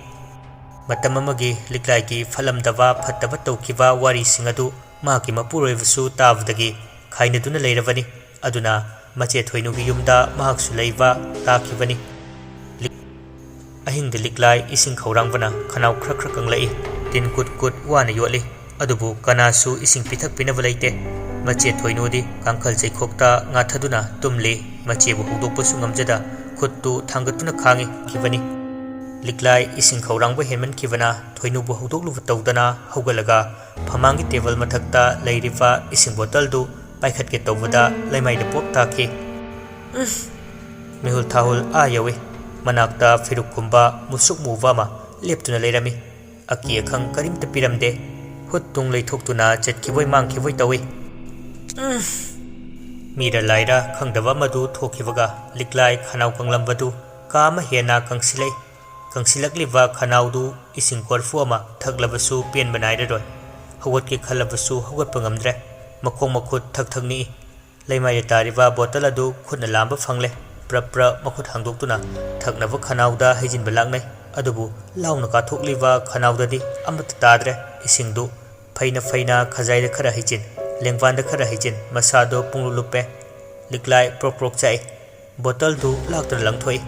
ꯃꯇꯝ ꯑꯃꯒꯤ ꯂꯤꯛꯂꯥꯏꯒꯤ ꯐꯠꯂꯝꯗꯕ ꯐꯠꯇꯕ ꯇꯧꯈꯤꯕ ꯋꯥꯔꯤꯁꯤꯡ ꯑꯗꯨ ꯃꯍꯥꯛꯀꯤ ꯃꯄꯨꯔꯣꯏꯕꯁꯨ ꯇꯥꯕꯗꯒꯤ ꯈꯥꯏꯅꯗꯨꯅ ꯂꯩꯔꯕꯅꯤ꯫ ꯑꯗꯨꯅ ꯃꯆꯦ ꯊꯣꯏꯅꯨꯒꯤ ꯌꯨꯝꯗ ꯃꯍꯥꯛꯁꯨ ꯂꯩꯕ ꯇꯥꯈꯤꯕꯅꯤ꯫ ꯂꯤꯛ-, ꯑꯍꯤꯡꯗ ꯂꯤꯛꯂꯥꯏ ꯏꯁꯤꯡ ꯈꯧꯔꯥꯡꯕꯅ ꯈꯅꯥꯎ ꯈ꯭ꯔꯛ ꯈ꯭ꯔꯛ ꯀꯪꯂꯛꯏ꯫ ꯇꯤꯟ ꯀꯨꯠ ꯀꯨꯠ ꯋꯥꯅ ꯌꯣꯠꯂꯤ꯫ ꯑꯗꯨꯕꯨ ꯀꯅꯥꯁꯨ ꯏꯁꯤꯡ ꯄꯤꯊꯛꯄꯤꯅꯕ ꯂꯩꯇꯦ꯫ ꯃꯆꯦ ꯊꯣꯏꯅꯨꯗꯤ ꯀꯥꯡꯈꯜ ꯆꯩꯈꯣꯛꯇ ꯉꯥꯊꯗꯨꯅ ꯇꯨꯝꯂꯤ꯫ ꯃꯆꯦꯕꯨ ꯍꯧꯗꯣꯛꯄꯁꯨ ꯉꯝꯖꯗ ꯈꯨꯠꯇꯨ ꯊꯥꯡꯒꯠꯇꯨꯅ ꯈꯥꯡꯉꯤ꯫ ꯈꯤꯕꯅꯤ꯫ ꯂꯤꯛꯂꯥꯏ ꯏꯁꯤꯡ ꯈꯧꯔꯥꯡꯕ ꯍꯦꯟꯃꯟꯈꯤꯕꯅ ꯊꯣꯏꯅꯨꯕꯨ ꯍꯧꯗꯣꯛꯂꯨꯕ ꯇꯧꯗꯅ ꯍꯧꯒꯠꯂꯒ ꯐꯃꯥꯡꯒꯤ ꯇꯦꯕꯜ ꯃꯊꯛꯇ ꯂꯩꯔꯤꯕ ꯏꯁꯤꯡ ꯕꯣꯇꯜꯗꯨ ꯄꯥꯏꯈꯠꯀꯦ ꯇꯧꯕꯗ ꯂꯩꯃꯥꯏꯗ ꯄꯣꯞ ꯇꯥꯈꯤ꯫ ꯎꯝ! ꯃꯤꯍꯨꯜ ꯊꯥꯍꯨꯜ ꯑꯥ ꯌꯧꯏ꯫ ꯃꯅꯥꯛꯇ ꯐꯤꯔꯨꯛꯀꯨꯝꯕ ꯃꯨꯁꯨꯛ ꯃꯨꯕ ꯑꯃ ꯂꯦꯞꯇꯨꯅ ꯂꯩꯔꯝꯃꯤ꯫ ꯑꯀꯤ ꯑꯈꯪ ꯀꯔꯤꯝꯇ ꯄꯤꯔꯝꯗꯦ꯫ ꯍꯨꯠ ꯇꯨꯡ ꯂꯩꯊꯣꯛꯇꯨꯅ ꯆꯠꯈꯤꯕꯣꯏ ꯃꯥꯡꯈꯤꯕꯣꯏ ꯇꯧꯏ꯫ ꯎꯝ! ꯃꯤꯔ ꯂꯥꯏꯔ ꯈꯪꯗꯕ ꯑꯃꯗꯨ ꯊꯣꯛꯈꯤꯕꯒ ꯂꯤꯛꯂꯥꯏ ꯈꯅꯥꯎ ꯀꯪꯂꯝꯕꯗꯨ ꯀꯥ ꯑꯃ ꯍꯦꯟꯅ ꯀꯪꯁꯤꯜꯂꯛꯏ꯫ ꯀꯪꯁꯤꯜꯂꯛꯂꯤꯕ ꯈꯅꯥꯎꯗꯨ ꯏꯁꯤꯡ ꯀꯣꯔꯐꯨ ꯑꯃ ꯊꯛꯂꯕꯁꯨ ꯄꯦꯟꯕ ꯅꯥꯏꯔꯔꯣꯏ꯫ ꯍꯧꯒꯠꯀꯦ ꯈꯜꯂꯕꯁꯨ ꯍꯧꯒꯠꯄ ꯉꯝꯗ꯭ꯔꯦ꯫ ꯃꯈꯣꯡ ꯃꯈꯨꯠ ꯊꯛ ꯊꯛ ꯅꯤꯛꯏ꯫ ꯂꯩꯃꯥꯏꯗ ꯇꯥꯔꯤꯕ ꯕꯣꯇꯜ ꯑꯗꯨ ꯈꯨꯠꯅ ꯂꯥꯝꯕ ꯐꯪꯂꯦ꯫ ꯄ꯭ꯔꯞ ꯄ꯭ꯔꯞ ꯃꯈꯨꯠ ꯍꯥꯡꯗꯣꯛꯇꯨꯅ ꯊꯛꯅꯕ ꯈꯅꯥꯎꯗ ꯍꯩꯖꯤꯟꯕ ꯂꯥꯛꯅꯩ꯫ ꯑꯗꯨꯕꯨ ꯂꯥꯎꯅ ꯀꯥꯊꯣꯛꯂꯤꯕ ꯈꯅꯥꯎꯗꯗꯤ ꯑꯃꯠꯇ ꯇꯥꯗ꯭ꯔꯦ꯫ ꯏꯁꯤꯡꯗꯨ ꯐꯩꯅ ꯐꯩꯅ ꯈꯖꯥꯏꯗ ꯈꯔ ꯍꯩꯖꯤꯟ, ꯂꯦꯡꯕꯥꯟꯗ ꯈꯔ ꯍꯩꯖꯤꯟ, ꯃꯁꯥꯗꯣ ꯄꯨꯡꯂꯨꯞ ꯂꯨꯞꯄꯦ꯫ ꯂꯤꯛꯂꯥꯏ ꯄ꯭ꯔꯣꯛ ꯄ꯭ꯔꯣꯛ ꯆꯥꯛꯏ꯫ ꯕꯣꯇꯜꯗꯨ ꯂꯥꯛꯇꯅ ꯂꯪꯊꯣꯛꯏ꯫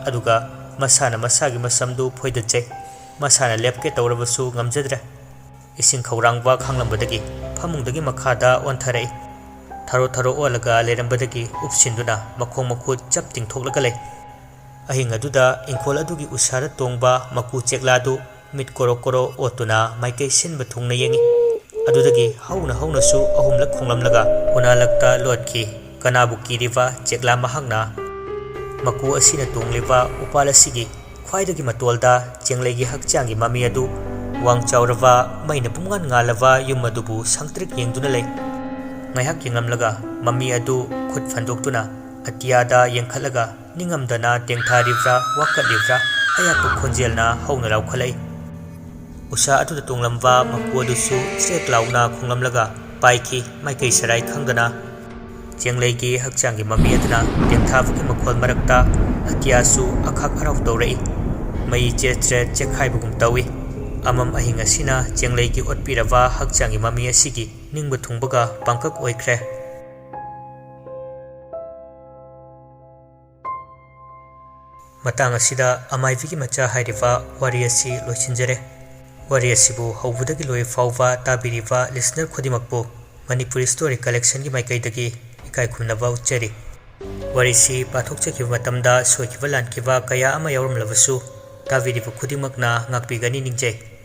ꯑꯗꯨꯒ ꯃꯁꯥꯅ ꯃꯁꯥꯒꯤ ꯃꯁꯝꯗꯨ ꯐꯣꯏꯗꯠꯆꯩ꯫ ꯃꯁꯥꯅ ꯂꯦꯞꯀꯦ ꯇꯧꯔꯕꯁꯨ ꯉꯝꯖꯗ꯭ꯔꯦ꯫ ꯏꯁꯤꯡ ꯈꯧꯔꯥꯡꯕ ꯈꯥꯡꯂꯝꯕꯗꯒꯤ ꯐꯃꯨꯡꯗꯒꯤ ꯃꯈꯥꯗ ꯑꯣꯟꯊꯔꯛꯏ꯫ ꯊꯔꯣ ꯊꯔꯣ ꯑꯣꯜꯂꯒ ꯂꯩꯔꯝꯕꯗꯒꯤ ꯎꯞꯁꯤꯟꯗꯨꯅ ꯃꯈꯣꯡ ꯃꯈꯨꯠ ꯆꯞ ꯇꯤꯡꯊꯣꯛꯂꯒ ꯂꯩ꯫ ꯑꯍꯤꯡ ꯑꯗꯨꯗ ꯏꯪꯈꯣꯜ ꯑꯗꯨꯒꯤ ꯎꯁꯥꯗ ꯇꯣꯡꯕ ꯃꯀꯨ ꯆꯦꯛꯂꯥꯗꯨ ꯃꯤꯠ ꯀꯣꯔꯣ ꯀꯣꯔꯣ ꯑꯣꯠꯇꯨꯅ ꯃꯥꯏꯀꯩ ꯁꯤꯟꯕ ꯊꯨꯡꯅ ꯌꯦꯡꯏ꯫ ꯑꯗꯨꯗꯒꯤ ꯍꯧꯅ ꯍꯧꯅꯁꯨ ꯑꯍꯨꯝꯂꯛ ꯈꯣꯡꯂꯝꯂꯒ ꯎꯅꯥꯂꯛꯇ ꯂꯣꯠꯈꯤ꯫ ꯀꯅꯥꯕꯨ ꯀꯤꯔꯤꯕ ꯆꯦꯛꯂꯥ ꯃꯍꯥꯛꯅ? ꯃꯀꯨ ꯑꯁꯤꯅ ꯇꯣꯡꯂꯤꯕ ꯎꯄꯥꯜ ꯑꯁꯤꯒꯤ ꯈ꯭ꯋꯥꯏꯗꯒꯤ ꯃꯇꯣꯜꯗ ꯆꯦꯡꯂꯩꯒꯤ ꯍꯛꯆꯥꯡꯒꯤ ꯃꯃꯤ ꯑꯗꯨ ꯋꯥꯡ ꯆꯥꯎꯔꯕ ꯃꯩꯅ ꯄꯨꯝꯉꯥꯟ ꯉꯥꯜꯂꯕ ꯌꯨꯝ ꯑꯗꯨꯕꯨ ꯁꯪꯇ꯭ꯔꯤꯛ ꯌꯦꯡꯗꯨꯅ ꯂꯩ꯫ ꯉꯥꯏꯍꯥꯛ ꯌꯦꯡꯂꯝꯂꯒ ꯃꯃꯤ ꯑꯗꯨ ꯈꯨꯠ ꯐꯟꯗꯣꯛꯇꯨꯅ ꯑꯇꯤꯌꯥꯗ ꯌꯦꯡꯈꯠꯂꯒ ꯅꯤꯡꯉꯝꯗꯅ ꯇꯦꯡꯊꯥꯔꯤꯕ꯭ꯔꯥ, ꯋꯥꯀꯠꯂꯤꯕ꯭ꯔꯥ, ꯑꯌꯥꯛꯄ ꯈꯣꯟꯖꯦꯜꯅ ꯍꯧꯅ ꯂꯥꯎꯈꯠꯂꯛꯏ꯫ ꯎꯁꯥ ꯑꯗꯨꯗ ꯇꯣꯡꯂꯝꯕ ꯃꯀꯨ ꯑꯗꯨꯁꯨ ꯆ꯭ꯔꯦꯛ ꯂꯥꯎꯅ ꯈꯣꯡꯂꯝꯂꯒ ꯄꯥꯏꯈꯤ, ꯃꯥꯏꯀꯩ ꯁꯔꯥꯏ ꯈꯪꯗꯅ꯫ ꯆꯦꯡꯂꯩꯒꯤ ꯍꯛꯆꯥꯡꯒꯤ ꯃꯃꯤ ꯑꯗꯨꯅ ꯇꯦꯡꯊꯥꯕꯒꯤ ꯃꯈꯣꯜ ꯃꯔꯛꯇ ꯑꯇꯤꯌꯥꯁꯨ ꯑꯈꯥꯛ ꯑꯔꯥꯎ ꯇꯧꯔꯛꯏ꯫ ꯃꯩ ꯆꯦꯠ ꯆꯦꯠ ꯆꯦꯛꯈꯥꯏꯕꯒꯨꯝ ꯇꯧꯏ꯫ ꯑꯃꯝ ꯑꯍꯤꯡ ꯑꯁꯤꯅ ꯆꯦꯡꯂꯩꯒꯤ ꯑꯣꯠꯄꯤꯔꯕ ꯍꯛꯆꯥꯡꯒꯤ ꯃꯃꯤ ꯑꯁꯤꯒꯤ ꯅꯤꯡꯕ ꯊꯨꯡꯕꯒ ꯄꯥꯡꯀꯛ ꯑꯣꯏꯈ꯭ꯔꯦ꯫ ꯃꯇꯥꯡ ꯑꯁꯤꯗ ꯑꯃꯥꯏꯕꯤꯒꯤ ꯃꯆꯥ ꯍꯥꯏꯔꯤꯕ ꯋꯥꯔꯤ ꯑꯁꯤ ꯂꯣꯏꯁꯤꯟꯖꯔꯦ꯫ ꯋꯥꯔꯤ ꯑꯁꯤꯕꯨ ꯍꯧꯕꯗꯒꯤ ꯂꯣꯏ ꯐꯥꯎꯕ ꯇꯥꯕꯤꯔꯤꯕ listener ꯈꯨꯗꯤꯡꯃꯛꯄꯨ ꯃꯅꯤꯄꯨꯔꯤ story collectionꯒꯤ ꯃꯥꯏꯀꯩꯗꯒꯤ ꯏꯀꯥꯏ ꯈꯨꯝꯅꯕ ꯎꯠꯆꯔꯤ꯫ ꯋꯥꯔꯤꯁꯤ ꯄꯥꯊꯣꯛꯆꯈꯤꯕ ꯃꯇꯝꯗ ꯁꯣꯏꯈꯤꯕ ꯂꯥꯟꯈꯤꯕ ꯀꯌꯥ ꯑꯃ ꯌꯥꯎꯔꯝꯂꯕꯁꯨ ꯇꯥꯕꯤꯔꯤꯕ ꯈꯨꯗꯤꯡꯃꯛꯅ ꯉꯥꯛꯄꯤꯒꯅꯤ ꯅꯤꯡꯖꯩ꯫